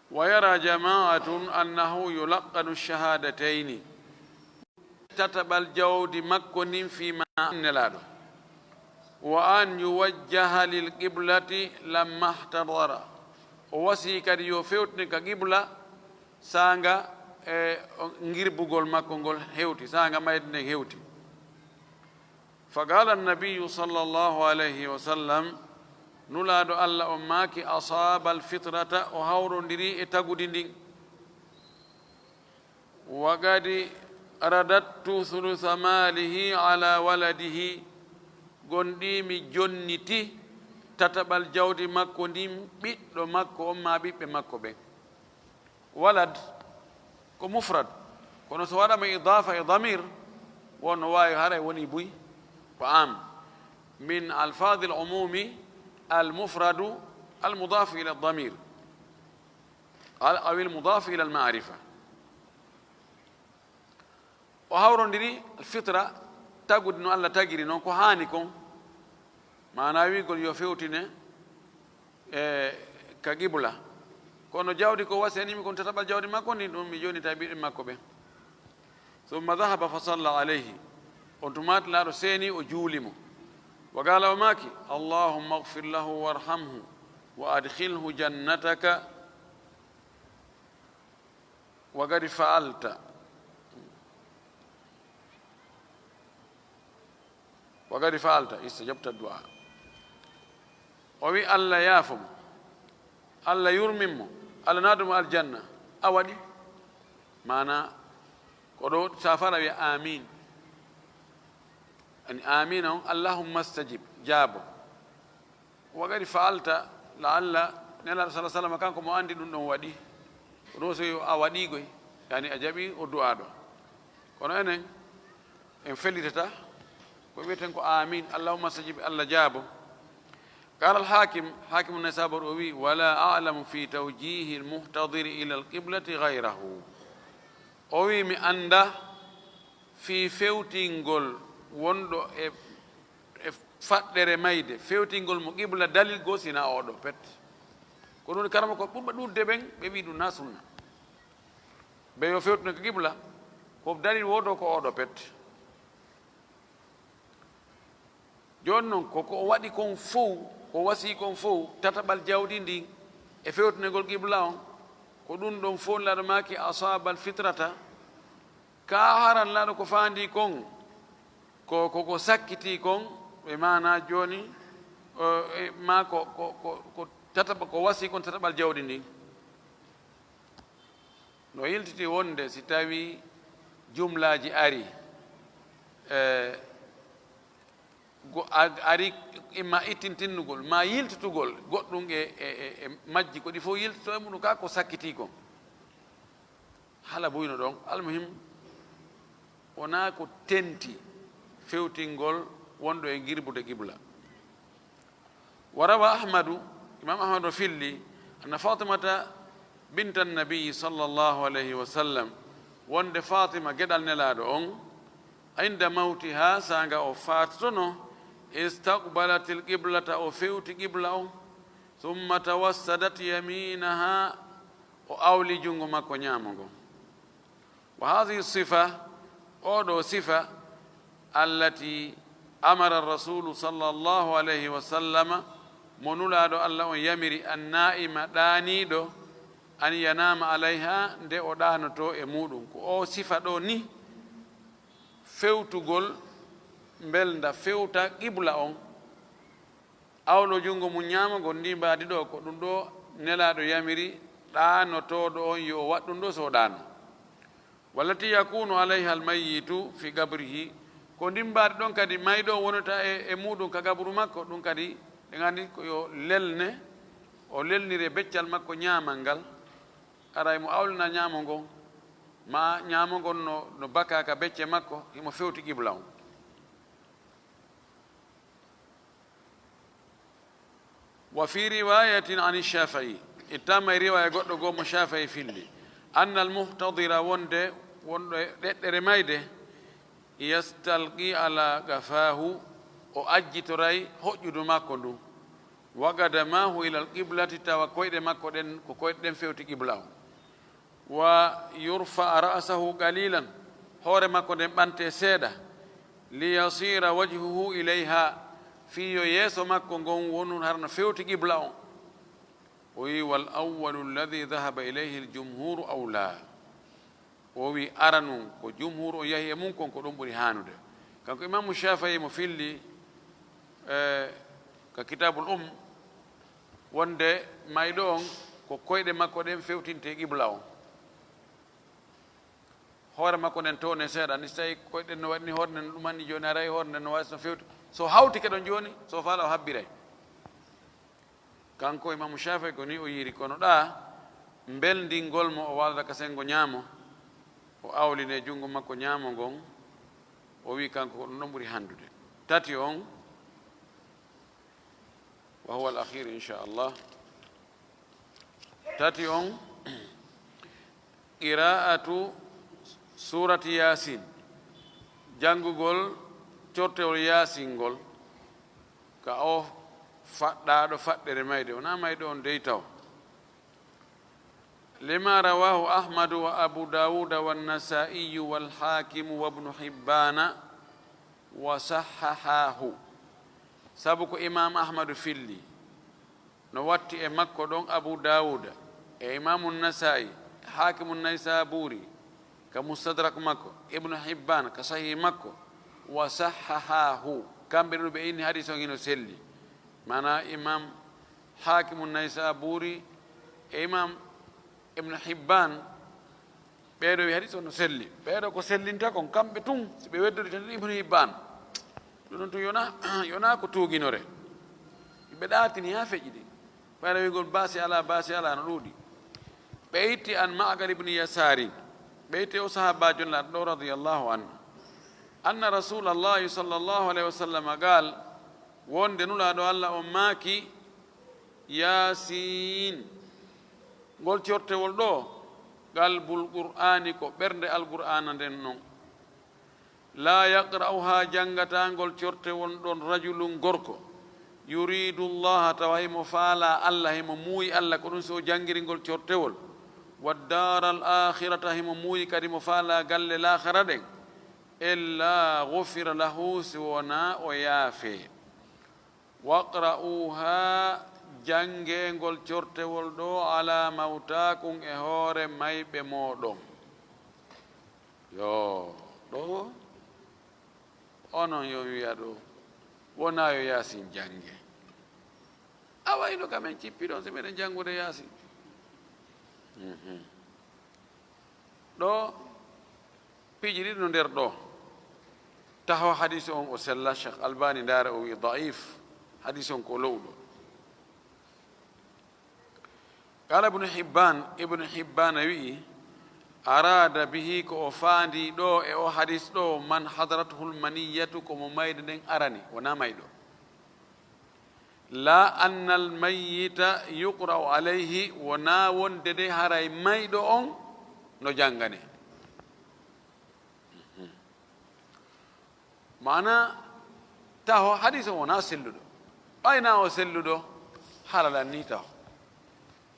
Wa yara jama'atun annahu yulaqqanu shahadatayni. tataɓal jawdi makko ndin fii ma an Nelaaɗo. Wa an yuwajjaha lil qiblati lamma ihtadara. O wasii kadi yo fewtine ka qibla saanga e o ngirbugol makko ngol hewti, saanga mayde nden hewti. Fa qala annabiyyu sallallahu alayhi wa sallam, Nulaaɗo Alla on maaki, "Asaaba alfitrata, o hawrondirii e tagudi ndin." "Wa qad radattu thulutha maalihi ala waladihi." Gonɗii mi jonniti tataɓal jawdi makko ndin ɓiɗɗo makko on maa ɓiɓɓe makko ɓen. Walad ko mufrad, kono so waɗama idafa e damir, wonno waawi haray woni buy ko am. Min alfadil umumi al mufradu al mudafu ila damir, al-, aw al mudafu ila al ma'rifa. O hawrondiri fitra, tagudi no Allah tagiri non, ko haani kon. Maana wiigol yo fewtine e ka qibla. Kono jawdi ko wasenimi kon tataɓal jawdi makko ndin, ɗum mi jonnita e ɓiɓɓe makko ɓen. Thumma dhahaba fa salla alayhi. On tumaati laaɗo seeni, o juuli mo. Wa qala, o maaki, "Allahumma ighfir lahu warhamhu wa adkhilhu jannataka." Wa qad fa'alta. Wa qad fa'alta, istajabta du'a. O wi, "Allah yaafo mo, Allah yurmin mo, Allah naadu mo aljanna." A waɗi. Maana, ko ɗo safara wiya, "Amin." Ani, "Amin" on, "Allahumma stajib", jaabo. Wa qad fa'alta, la'alla Nelaaɗo sallallahu alaihi wasallam kanko mo andi ɗum ɗon waɗi. Ɗum so yo a waɗi goy, yani a jaɓi o du'a ɗo. Kono enen, en fellitata ko wi'eten ko amin, Allahumma stajib, Allah jaabo. Qala al-Hakim, Hakim an-Naysaburi o wi, "Wala a'lamu fi tawjihi al-muhtadiri ila al-qiblati ghayrahu." O wi, "Mi anda fii fewtingol wonɗo e, e faɗɗere mayde, fewtingol mo qibla dalil goo sina oɗo pet." Ko ɗum woni karamoko ɓurɓe ɗuuɗude ɓen, ɓe wi ɗum na sunna. Ɓe yo fewtino ko qibla, ko dalil woto ko oɗo pet. Jooni non, ko, ko o waɗi kon fow, ko wasii kon fow, tataɓal jawdi ndin e fewtinegol qibla on, ko ɗum ɗon fow Nulaaɗo maaki, "Asaabal fitrata." Ka haran Nulaaɗo ko faandi kon, ko, ko, ko sakkitii kon, ɓe maana jooni, o, e, maa ko, ko, ko, ko tataɓa-, ko wasii kon tataɓal jawdi ndin. No yiltiti wonde si tawi jumlaaji ari, e, go-, a-, ari imma ittintinnugol, ma yiltitugol goɗɗum e, e, e, e majji, ko ɗi fof yiltito e muɗum ka ko sakkitii kon. Hala buyno ɗon, almuhim, wonaa ko tenti fewtingol wonɗo e ngirbude qibla. Wa rawa Ahmadu, Imam Ahmad o filli, anna Fatimata binta Nabi sallallahu alayhi wa sallam, wonde Fatima geɗal Nelaaɗo on, inda mawtiha, saanga o faatotono, istaqbalatil qiblata, o fewti qibla on, thumma tawassadat yaminaha, o awli junngo makko ñaamo ngon. Wa hadhihi sifa, oo ɗoo sifa, allati amara rasulu sallallahu alayhi wa sallama, mo Nulaaɗo Allah on yamiri, an naa'ima, ɗaaniiɗo, an yanaama alayha, nde o ɗaanotoo e muuɗum. Ko oo sifa ɗoo ni, fewtugol mbelnda, fewta qibla on, awlo junngo mum ñaamo ngon, ndi mbaadi ɗoo, ko ɗum ɗoo Nelaaɗo yamiri ɗaanotooɗo on yo o waɗ ɗum ɗoo so o ɗaano. Wallati yakunu alayha almayyitu fi qabrihi, ko ndin mbaadi ɗon kadi mayɗo on wonata e, e muuɗum ka qabru makko, ɗum kadi ɗen anndi ko yo lelne, o lelnire beccal makko ñaamal ngal, aray mo awlina ñaamo ngon, ma ñaamo ngon no, no baka ka becce makko, himo fewti qibla on. Wa fi riwayatin an Shafi'i, ittama e riwaya goɗɗo goo mo Shafi'i filli, anna al-muhtadira, wonde wonɗo e ɗeɗɗere mayde, yastalqi ala qafahu, o ajjitoray hoƴƴudu makko ndu, wa qadamahu ila al-qiblati, tawa koyɗe makko ɗen, ko koyɗe ɗen fewti qibla on. Wa yurfa ra'sahu qalilan, hoore makko nden ɓantee seeɗa, liyasira wajhuhu ilayha, fii yo yeeso makko ngon wonu hara no fewti qibla on. O wi, wal awwalu alladhi dhahaba ilayhi al-jumhuru awla. O wi aranun ko jumhur on yahi e mun kon, ko ɗum ɓuri haanude. Kanko Imaamu Shaafi'i mo filli, eh, ka Kitaabul Um, wonde mayɗo on ko koyɗe makko ɗen fewtinte qibla on. Hoore makko nden towne seeɗa, ni so tawi koyɗe no waɗi ni hoore nden ɗum anni jooni aray hoore nden no waasi no fewti. So hawti ke ɗon jooni, so faala o habbiray. Kanko Imaamu Shaafi'i ko ni o yiiri, kono ɗa mbeldingol mo o waalata ka senngo ñaamo, o awline junngo makko ñaamo ngon, o wi kanko ko ɗum ɗon ɓuri hanndude. Tati on, wa huwa al-akhir, inchallah. Tati on, qira'atu surati Yaasin, janngugol cortewol Yaasin ngol, ka o faɗɗaaɗo faɗɗere mayde, wonaa mayɗo on dey taw. Lima rawahu Ahmadu wa Abu Dawuda wa Nasaiyu wal Hakimu wa Ibnu Hibbana wa sahhahahu. Sabu ko Imam Ahmadu filli, no watti e makko ɗon Abu Dawuda, e Imamu Nasai, Hakimu Naysaburi, ka Mustadrak makko, Ibnu Hibban, ka Sahih makko, wa sahhahahu. Kamɓe ɗiɗo ɓe inni hadis on hino selli. Maana Imam Hakimu Naysaburi e Imam Ibnu Hibban, ɓeeɗo wi hadis on no selli. Ɓeeɗo ko sellinta kon, kamɓe tun, si ɓe weddori tan Ibnu Hibban. Ɗum ɗon tun yona, yona ko tuuginore. Ɓe ɗaatini haa feƴƴi ɗi. Ɓayra wi'gol baasi alaa, baasi alaa no ɗuuɗi. Ɓe itti an Ma'qal ibn Yasaari. Ɓe itti o sahaabaajo Laaɗo ɗo radiyallahu anhu. Anna Rasuulallahi sallallahu alayhi wa sallam qaal, wonde Nulaaɗo Allah on maaki, Yaasiin. Ngol cortewol ɗo, qalbul Qur'aani, ko ɓernde Alqur'aana nden non. Laa yaqra'uhaa, janngataa ngol cortewol ɗon, rajulun, gorko, yuriidu Llaaha, tawa himo faalaa Allah, himo muuyi Allah, ko ɗum si o janngiri ngol cortewol, wa daaral aakhirata, himo muuyi kadi mo faalaa galle laakhara ɗen, illaa ghufira lahu, si wonaa o yaafee. Waqra'uha, janngee ngol cortewol ɗo, ala mawtaakum, e hoore mayɓe mooɗon. Yo, ɗo, onon yo wi'a ɗo, wonaa yo Yaasin jannge. Awa ino ka men cippi ɗon, si meɗen janngude Yaasin. Mhm. Ɗo, piiji ɗiɗi no nder ɗo. Taho hadis on o sella, Cheikh Albani ndaara o wi'i da'if, hadis on ko lowɗo. Qala Ibnu Hibban, Ibnu Hibban wi'i, arada bihi, ko o faandi ɗo e o hadis ɗo, man hadaratuhul maniyatu, ko mo mayde nden arani, wonaa mayɗo. La annal mayyita yuqra'u alayhi, wonaa wonde de haray mayɗo on no janngane. Maana taho hadis on wonaa selluɗo. Ɓay na o selluɗo, halalan ni taho.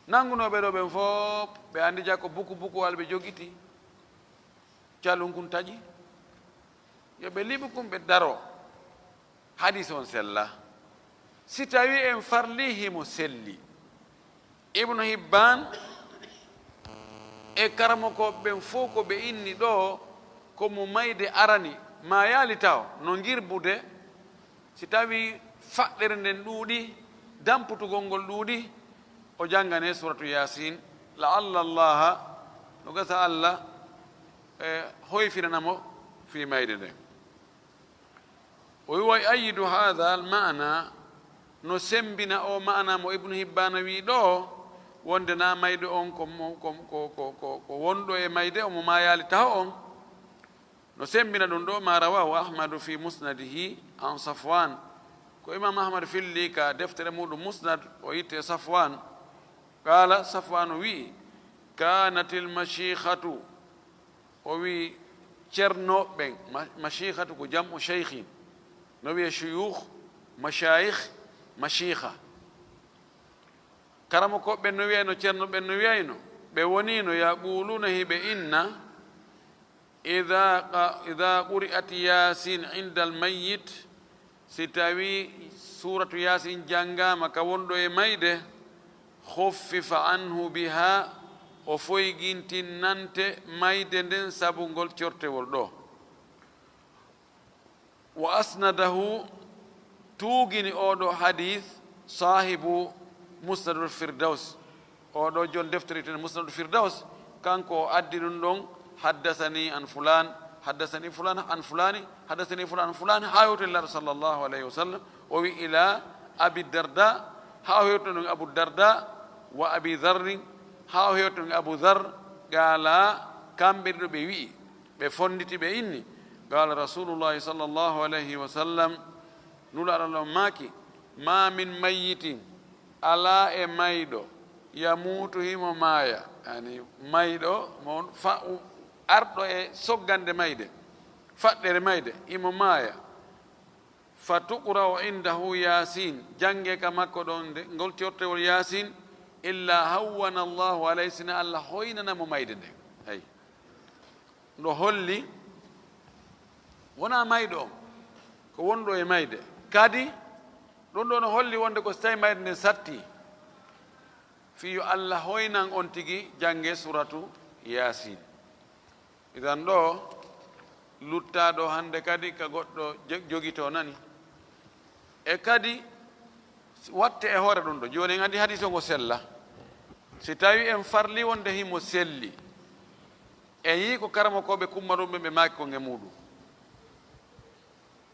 Nanngunooɓe ɗo ɓen fof, ɓe anndi jako buku buku wal ɓe jogiti. Calun kun taƴi. Yo ɓe liɓu kun ɓe daro. Hadis on sella. Si tawi en farli himo selli. Ibnu Hibban e karamokooɓe ɓen fof ko ɓe inni ɗo ko mo mayde arani, ma yaali taho no ngirbude, si tawi faɗɗere nden ɗuuɗi, damputugol ngol ɗuuɗi, o janngane suratu Yaasin, la'alla Allaha, no gasa Allah, e, hoyfirana mo fii mayde nden. O wi, wa yu'ayyidu hadha al ma'na, no semmbina o ma'na mo Ibnu Hibbaana wi ɗo, wonde na mayɗo on ko mo, ko, ko, ko, ko, ko wonɗo e mayde, omo maayaali taho on. No semmbina ɗum ɗo, ma rawahu Ahmadu fi musnadihi an Safwan. Ko Imam Ahmad filli ka deftere muɗum Musnad, o yitte Safwan. Qala, Safwan wi'i, kanatil mashikhatu, o wi, cernooɓe ɓen, ma-, mashikhatu ko jam'u shaykhin. No wiye shuyukh, mashayikh, mashikha. Karamokooɓe ɓen no wiyayno, cernooɓe ɓen no wiyayno, ɓe woniino yaquluna, hiɓe inna, إذا ق-، إذا قرئت ياسين عند الميت, si tawii suuratu Yaasin janngaama ka wonɗo e mayde, خفف عنه بها, o foygintinnante mayde nden sabu ngol cortewol ɗoo. وأسنده, tuugini oo ɗoo hadiis, صاحب مسند الفردوس. Oo ɗoo jon deftere wi'eteende Musnadul Firdaws, kanko o addi ɗum ɗon, حدثني عن فلان، حدثني فلان عن فلان، حدثني فلان عن فلان, haa hewti e Nelaaɗo صلى الله عليه وسلم, o wi'i إلى أبي الدرداء, haa o hewti ɗon Abu Darda, وأبي ذر, haa o hewti ɗon Abu Dar, قالا, kamɓe ɗiɗo ɓe wi'i, ɓe fonnditi, ɓe inni, قال رسول الله صلى الله عليه وسلم, Nulaaɗo Allah on maaki, ما من ميت, alaa e mayɗo, يموت, himo maaya, yani mayɗo mo fa-, arɗo e soggande mayde, faɗɗere mayde, himo maaya, فتقرأ عنده ياسين, janngee ka makko ɗon nde, ngol cortewol Yaasin, إلا هون الله عليه, si hinaa Allah hoynana mo mayde nden. Hay. No holli wonaa mayɗo on, ko wonɗo e mayde. Kadi, ɗum ɗoo no holli wonde ko si tawii mayde nden sattii, fii yo Allah hoynan on tigi, janngee suuratu Yaasin. Idan ɗoo, luttaa ɗoo hannde kadi ka goɗɗo je-, jogitoo nani. E kadi, watte e hoore ɗum ɗoo. Jooni en anndi hadiis on o sella. Si tawii en farlii wonde himo selli, en yi'ii ko karamokooɓe kumma ɗum ɓe, ɓe maaki kon e muuɗum.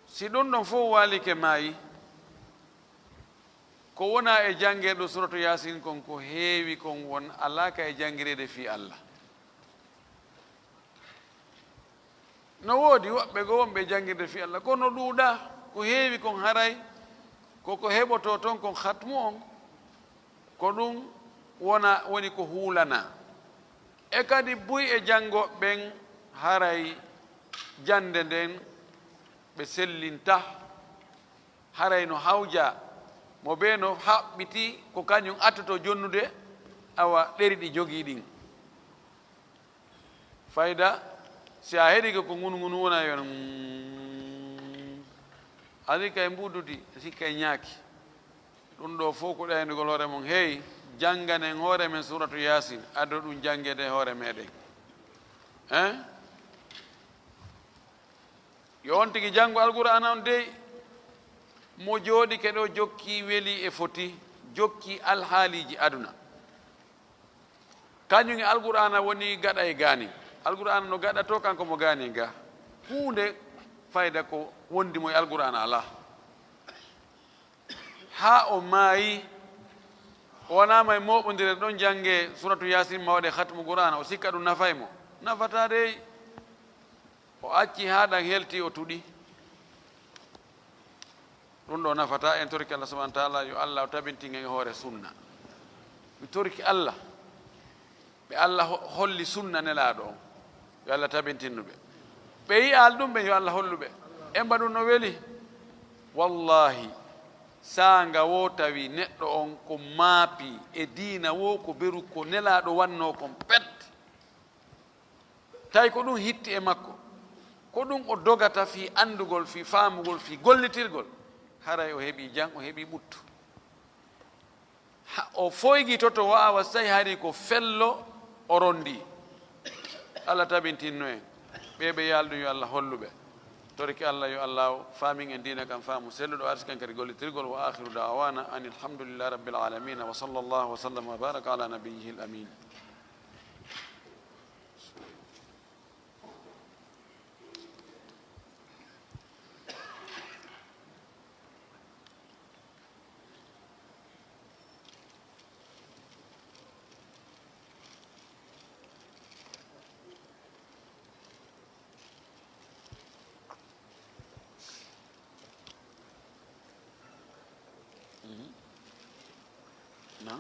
Si ɗum ɗon fow waalike maayi, ko wonaa e janngeede suuratu Yaasin kon, ko heewi kon won alaa ka e janngireede fii Allah. No woodi woɓɓe goo wonɓe e janngirde fii Allah, kono ɗuuɗaa. Ko heewi kon haray ko ko heɓotoo ton kon hatmu on, ko ɗum wona, woni ko huulanaa. E kadi buy e janngooɓe ɓen haray jannde nden ɓe sellintah, haray no hawjaa mo bee no haɓɓitii ko kañum attoto jonnude awa ɗeri ɗi jogii ɗin. Fayda, si a heɗike ko ngunu ngunu wona yon, mm, ari kay mbuuduti, si kay ñaaki. Ɗum ɗoo fow ko ɗaynugol hoore mon. Hey, jannganen hoore men suuratu Yaasin, ado ɗum janngeede hoore meɗen. Hein? Yo on tigi janngu Alqur'aana on dey, mo jooɗike ɗoo jokki weli e foti, jokki alhaaliiji aduna. Kañum e Alqur'aana woni gaɗa e gaanin. Alqur'aana no gaɗatoo, kanko mo gaanin ga. Huunde fayda ko wondi mo e Alqur'aana alaa. Haa o maayi, o wanaama e mooɓondire ɗon jannge suuratu Yaasin ma waɗe hatmu Qur'aana, o sikka ɗum nafay mo. Nafataa dey. O acci haa ɗan helti, o tuɗi. Ɗum ɗoo nafataa. En torike Allah subhaanahu wa ta'aalaa, yo Allah o tabintin en e hoore sunna. Mi torike Allah, ɓe Allah ho-, holli sunna Nelaaɗo on, yo Allah tabintinnu ɓe. Ɓe yi'aali ɗum ɓen, yo Allah hollu ɓe. En mbaɗu no weli. Wallaahi, saanga woo tawi neɗɗo on ko maapi e diina woo, ko beru ko Nelaaɗo wannoo kon pet. Tawi ko ɗum hitti e makko, ko ɗum o dogata fii anndugol, fii faamugol, fii gollitirgol, haray o heɓii jam, o heɓii ɓuttu. Ha, o foygitoto, waawa, so tawi hari ko fello o ronndii. Allah tabintinno en. Ɓee ɓe yaalɗum, yo Allah hollu ɓe. Torike Allah, yo Allah faamin en diina kan faamu selluɗo, arsiken kadi gollitirgol. وآخر دعوانا أن الحمد لله رب العالمين، وصلى الله وسلم وبارك على نبيه الأمين. Mhm. Na?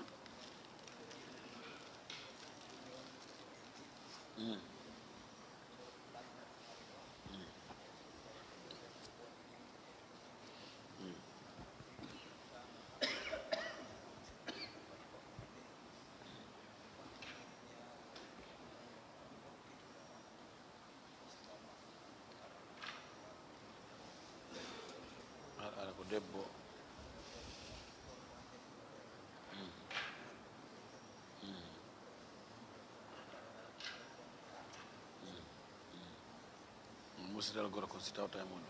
Mhm. Sidal gorko si tawta e mum.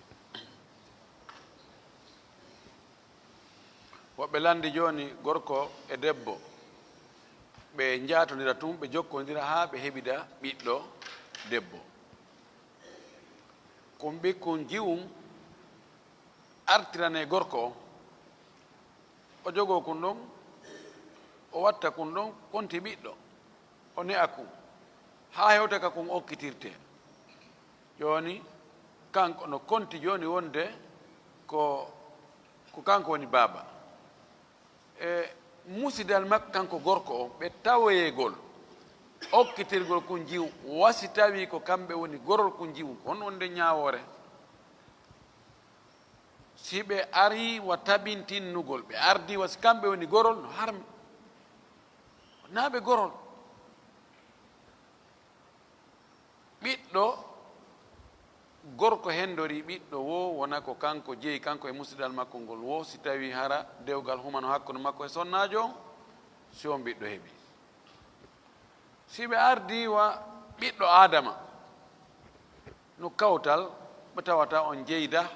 Woɓɓe lanndi jooni gorko e debbo, ɓe njaatondira tun, ɓe jokkondira haa ɓe heɓida ɓiɗɗo debbo. Kun ɓikkun jiwun artirane gorko on, o jogoo kun ɗon, o watta kun ɗon konti ɓiɗɗo, o ne'a kun, haa hewta ka kun okkitirtee. Jooni, kanko no konti jooni wonde ko, ko kanko woni baaba. E musidal makko kanko gorko on, ɓe tawoyegol okkitirgol kun jiwu, wa si tawii ko kamɓe woni gorol kun jiwu, ko honno wonde ñaawoore? Si ɓe arii wa tabintinnugol, ɓe ardii wa si kamɓe woni gorol, no harmi. Naa ɓe gorol. Ɓiɗɗo gorko hendorii ɓiɗɗo woo, wona ko kanko jeyi, kanko e musidal makko ngol woo, si tawii hara dewgal humano hakkunde makko e sonnaajo on, si on ɓiɗɗo heɓii. Si ɓe ardii wa ɓiɗɗo Aadama, no kawtal ɓe tawata on jeyda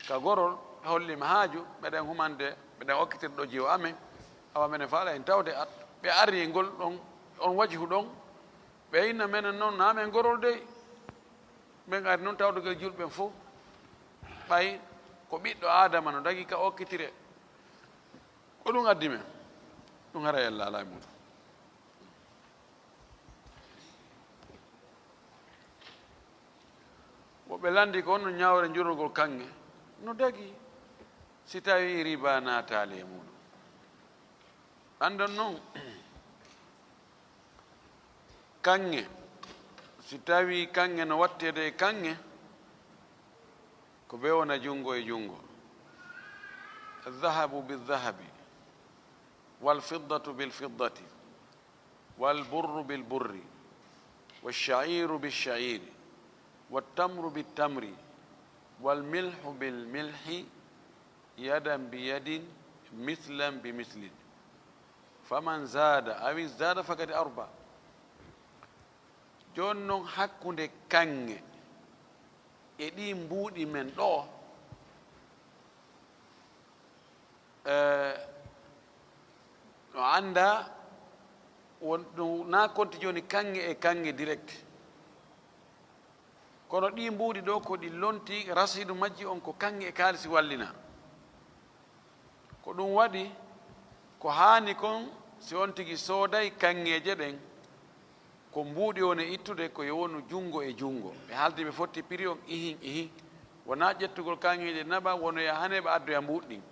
ka gorol, ɓe holliima haaju, meɗen humande, meɗen okkitirɗo jiwo amen, awa meɗen faala en tawde at, ɓe arii ngol ɗon, on wajhu ɗon, ɓe inna menen noon, naa men gorol dey. Ɓen ari noon tawdugel julɓe ɓen fof, ɓay ko ɓiɗɗo Aadama no dagi ka okkitire. Ko ɗum addi men. Ɗum hara Yalla alaa e muɗum. Woɓɓe lanndi ko honno ñaawre njurogol kaŋŋe no dagi si tawii riba naataali e muɗum. Anndon non, kaŋŋe, si tawii kaŋŋe no watteede e kaŋŋe, ko bee wona junngo e junngo. Addahabu biddahabi, walfiddatu bilfiddati, walburru bilburri, walca'iiru bilca'iiri, wattamru bittamri, walmilhu bilmilhi, yadan biyadin, mithlan bimithli. Faman zaada aw izdaada fakad arba. Jooni non, hakkunde kaŋŋe e ɗii mbuuɗi men ɗoo, eh, no anndaa won ɗum, naa konti jooni kaŋŋe e kaŋŋe direct. Kono ɗii mbuuɗi ɗoo, ko ɗi lonti, rasiidu majji on ko kaŋŋe e kaalisi wallinaa. Ko ɗum waɗi, ko haani kon, si on tigi sooday kaŋŋeeje ɗen, ko mbuuɗi on e ittude, ko yo wonu junngo e junngo. Ɓe haaldi ɓe fotti prix on, ihin, ihin. Wonaa ƴettugol kaŋŋeeje naɓa, wonoya haneeɓa addoya mbuuɗi ɗin.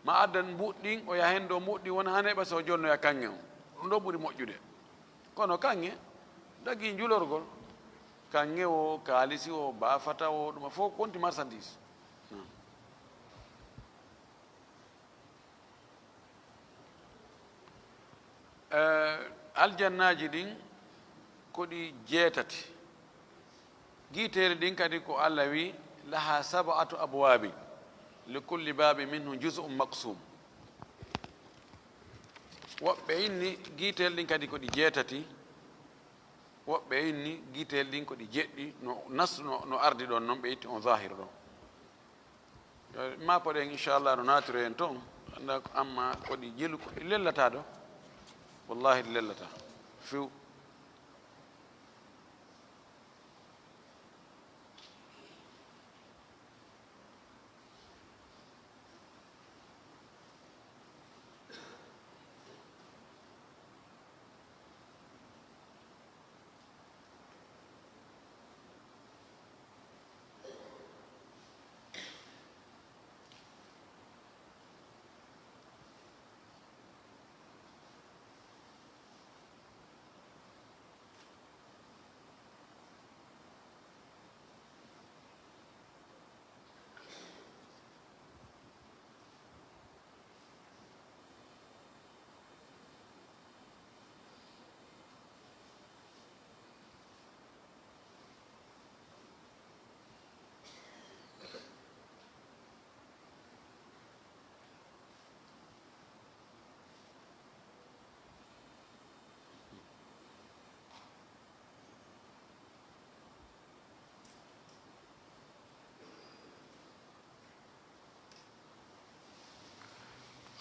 Ma addan mbuuɗi ɗin, o yaha heen ɗo mbuuɗi ɗin, wona haneeɓa so o jonnoya kaŋŋe on. Ɗum ɗoo ɓuri moƴƴude. Kono kaŋŋe, dagii njulorgol. Kaŋŋe o, kaalisi o, baafata o, ɗum fof konti marchandise. Eh, aljannaaji ɗin ko ɗi jeetati. Giiteeli ɗin kadi ko Allah wi, "Laha sab'atu abwabin, li kulli babin minhum juz'un maqsum." Woɓɓe inni giiteeli ɗin kadi ko ɗi jeetati, woɓɓe inni giiteeli ɗin ko ɗi jeɗɗi, no nas, no, no ardi ɗon non, ɓe itti on zahiru ɗon. Maa poɗen, inchallah, no naatiro en toon, annda ko, amma ko ɗi jelu, ko ɗi lellataa ɗo, wallahi ɗi lellataa few.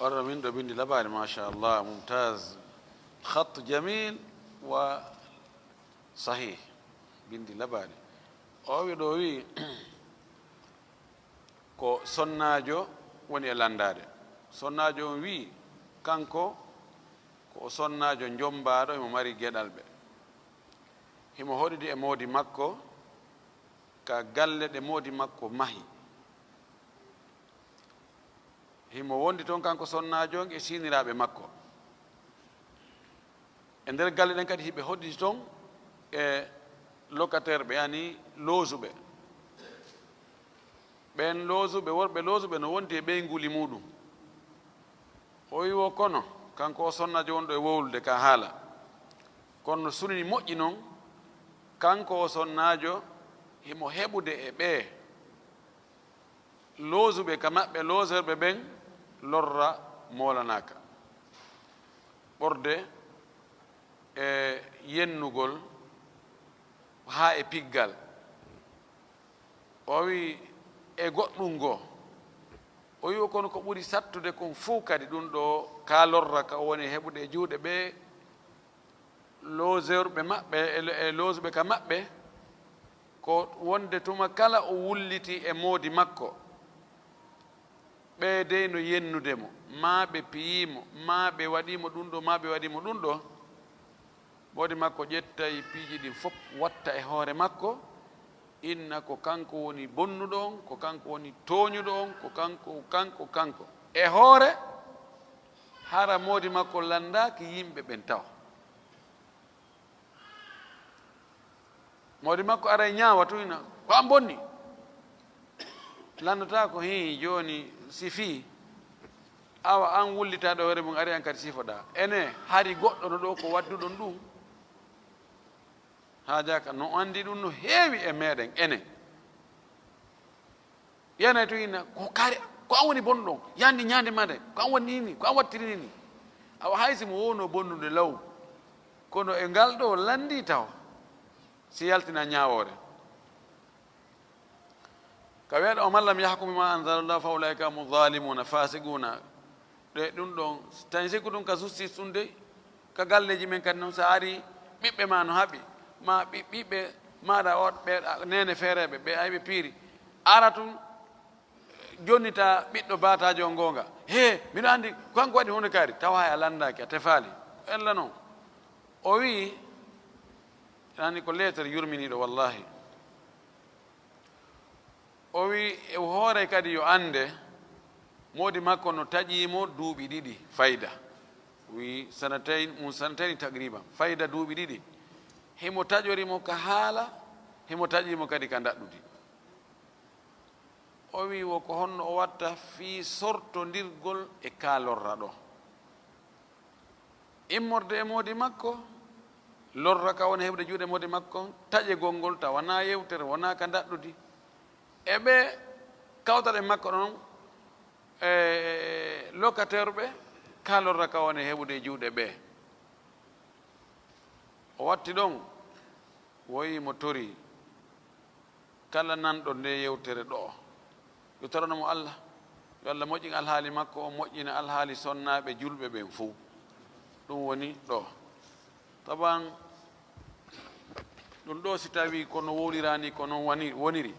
Warra min ɗo bindi labaali, machallah, mumtaz. Khattu jamil wa sahih. Bindi labaali. O wi ɗo wi, ko sonnaajo woni e lanndaade. Sonnaajo on wi, kanko ko o sonnaajo njombaaɗo, himo mari geɗalɓe. Himo hoɗidi e moodi makko ka galle ɗe moodi makko mahi. Himo wondi toon kanko sonnaajo on e siiniraaɓe makko. E nder galle ɗen kadi hiɓe hoɗidi toon e locataire ɓe, yani loosuɓe. Ɓeen loosuɓe, worɓe loosuɓe no wondi e ɓeynguuli muuɗum. O wi wo kono, kanko o sonnaajo wonɗo e wowlude ka haala. Kono no sunini moƴƴi non, kanko o sonnaajo himo heɓude e ɓee loosuɓe ka maɓɓe, looserɓe ɓen lorra moolanaaka. Ɓorde e yennugol haa e piggal. O wi e goɗɗum goo. O wi o kono ko ɓuri sattude kon fow kadi ɗum ɗo ka lorra ka o woni heɓude e juuɗe ɓe looserɓe maɓɓe e, e loosuɓe ka maɓɓe, ko wonde tuma kala o wulliti e moodi makko, ɓe dey no yennude mo, maa ɓe piyii mo, maa ɓe waɗii mo ɗum ɗo, maa ɓe waɗii mo ɗum ɗo. Moodi makko ƴettay piiji ɗin fof, watta e hoore makko, inna ko kanko woni bonnuɗo on, ko kanko woni tooñuɗo on, ko kanko, kanko, kanko. E hoore, hara moodi makko lanndaaki yimɓe ɓen taw. Moodi makko aray ñaawa tun, ina, "Ko an bonni?" Lanndotaako, "Hii, jooni si fii, awa an wullitaaɗo hoore mum ari an kadi sifoɗaa. Ene, hari goɗɗo no ɗo ko wadduɗon ɗum?" Haajaaka, no anndi ɗum no heewi e meɗen, enen. Yenay to ina, "Ko kare, ko an woni bonɗo on. Yandi ñande ma nde, ko an waɗi ni, ko an wattiri ni." Awa hay si mo wowno bonnude law, kono e ngal ɗo lanndi taw, si yaltina ñaawoore. Ka wiyaɗo, "O man lam yahkum bima anzalallah fa ulaika humu zalimuna, fasiquna." Ɗe ɗum ɗon, tawi sikku ɗum ka justice ɗum dey, ka galleeji men kadi noon, so a ari, ɓiɓɓe ma no haɓi, ma ɓi-, ɓiɓɓe maaɗa o, ɓe, a, neene feereeɓe, ɓe ay ɓe piiri, ara tun, jonnita ɓiɗɗo baataajo on goonga. "He, miɗo anndi, ko kanko waɗi huunde kaari." Tawa hay a lanndaaki, a tefaali. Ella noon. O wi'i, nani ko leetere yurminiiɗo, wallahi. O wi, e hoore kadi yo annde, moodi makko no taƴii mo duuɓi ɗiɗi, fayda. Wi sanatayn, mun sanatayn taqriban, fayda duuɓi ɗiɗi. Himo taƴori mo ka haala, himo taƴii mo kadi ka ndaɗɗudi. O wi, wo ko honno o watta fii sortondirgol e ka lorra ɗo? Immorde e moodi makko, lorra ka woni heɓude juuɗe moodi makko, taƴegol ngol tawa wonaa yewtere, wonaa ka ndaɗɗudi. E ɓe kawtal e makko ɗon, e locataire ɓe, ka lorra ka woni heɓude e juuɗe ɓe. O watti ɗon, woyi mo tori. Kala nanɗo nde yewtere ɗo, yo torano mo Allah, yo Allah moƴƴin alhaali makko, o moƴƴina alhaali sonnaaɓe julɓe ɓen fow. Ɗum woni ɗo. Taban, ɗum ɗo si tawi ko no wowliraani, ko noon wani-, woniri,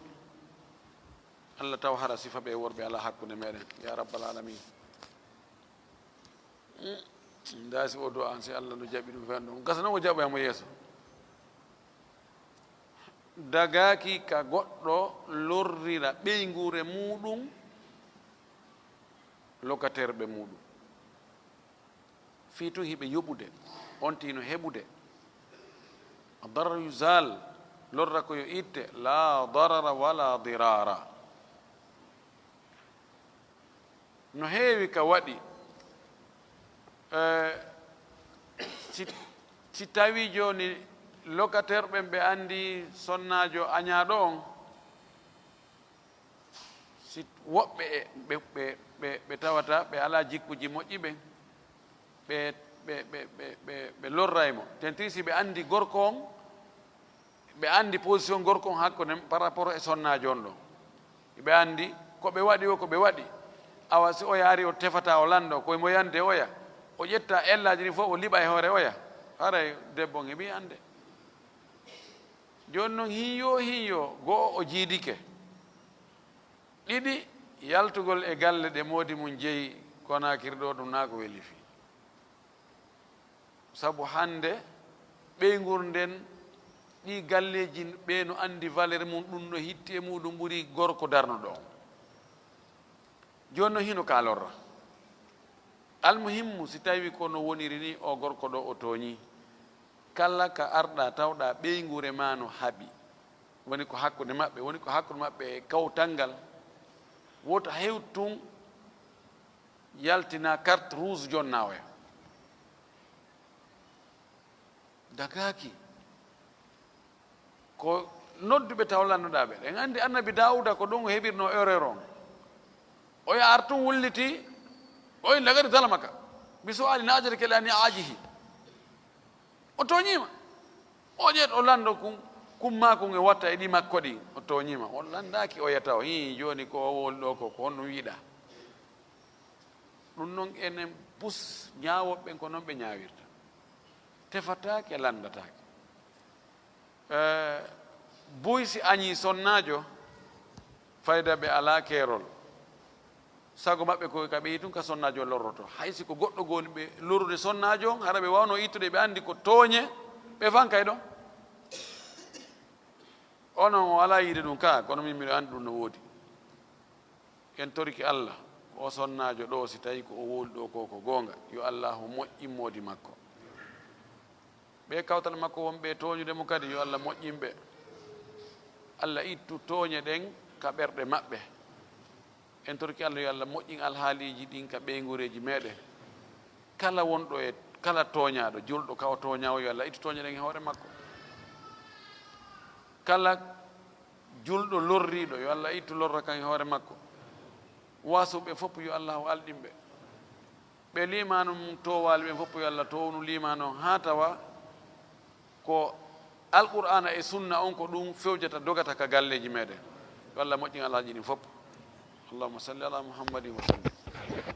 Allah taw hara sifa ɓe worɓe alaa hakkunde meɗen, ya rabbal alamin. Ndaa si o du'a an, si Allah no jaɓi ɗum fen ɗum. Gasa noon o jaɓoya mo yeeso. Dagaaki ka goɗɗo lorrira ɓeynguure muuɗum, locataire ɓe muuɗum. Fii tun hiɓe yoɓude, on tino heɓude. Darar yuzal, lorra ko yo itte, la darara wala dirara. No heewi ka waɗi. Eh, si, si tawi jooni locataire ɓen ɓe anndi sonnaajo añaaɗo on, si woɓɓe e ɓe, ɓe, ɓe, ɓe tawata ɓe alaa jikkuji moƴƴi ɓen, ɓe, ɓe, ɓe, ɓe, ɓe, ɓe lorray mo. Tentiri si ɓe anndi gorko on, ɓe anndi position gorko on hakkunde par rapport e sonnaajo on ɗon. Ɓe anndi ko ɓe waɗi o, ko ɓe waɗi. Awa si oya ari, o tefata o lanndo, ko e mo yande oya, o ƴetta ellaaji ɗin fof o liɓa e hoore oya, haray debbo on heɓi annde. Jooni noon, hiyo hiyo, go'o, o jiidike. Ɗiɗi, yaltugol e galle ɗe moodi mum jeyi Konaakiri ɗoo, ɗum naa ko weli fii. Sabu hannde ɓeynguure nden, ɗii galleeji, ɓee no anndi valeur mum, ɗum no hitti e muuɗum ɓuri gorko darnuɗo on. Jooni no hino ka lorra. Almuhimmu, si tawi ko no woniri ni, o gorko ɗoo o tooñii. Kala ka arɗaa tawɗaa ɓeynguure maa no haɓi, woni ko hakkunde maɓɓe, woni ko hakkunde maɓɓe e kawtal ngal, woto hewtu tun yaltina carte rouge jonnaa oya. Dagaaki. Ko nodduɓe taw lannoɗaa ɓe. Ɗen anndi Annabi Daawuda ko ɗum o heɓirnoo erreur on. Oya ar tun wulliti, o inni: "Laqad zalamaka bi su'ali na'jati ila ni'ajihi." O tooñiima. O ƴeet o lanndo kun, kun maa kun e watta e ɗi makko ɗin. O tooñiima. O lanndaaki oya taw. Hii, jooni ko o wowli ɗoo ko, ko honɗum yiɗaa? Ɗum noon, enen pus ñaawooɓe ɓen ko noon ɓe ñaawirta. Tefataake, lanndataake. Eh, buy si añii sonnaajo, fayda ɓe alaa keerol. Sago maɓɓe ko ka ɓe yi'i tun ka sonnaajo lorroto. Hay si ko goɗɗo goni ɓe lorrude sonnaajo on, hara ɓe waawno ittude, ɓe anndi ko tooñe, ɓe fankay ɗon. Onon o alaa yiide ɗum ka, kono min miɗo anndi ɗum no woodi. En torike Alla, ko o sonnaajo ɗoo, si tawi ko o wowli ɗoo ko, ko goonga, yo Allaahu moƴƴin moodi makko. Ɓee kawtal makko wonɓe tooñude mo kadi, yo Alla moƴƴin ɓe. Alla ittu tooñe ɗen ka ɓerɗe maɓɓe. En torike Alla, yo Alla moƴƴin alhaaliiji ɗin ka ɓeynguureeji meɗen. Kala wonɗo e, kala tooñaaɗo, julɗo ka o tooñaa o, yo Alla ittu tooñe ɗen e hoore makko. Kala julɗo lorriiɗo, yo Alla ittu lorra kan e hoore makko. Waasuɓe fof, yo Allaahu alɗin ɓe. Ɓe liimaanu mum toowaali ɓen fof, yo Alla toownu liimaanu on, haa tawa ko Alqur'aana e Sunna on, ko ɗum fewjata, dogata ka galleeji meɗen. Yo Alla moƴƴin alhaali ɗin fof. Allahumma salli ala Muhammadin wa sallim.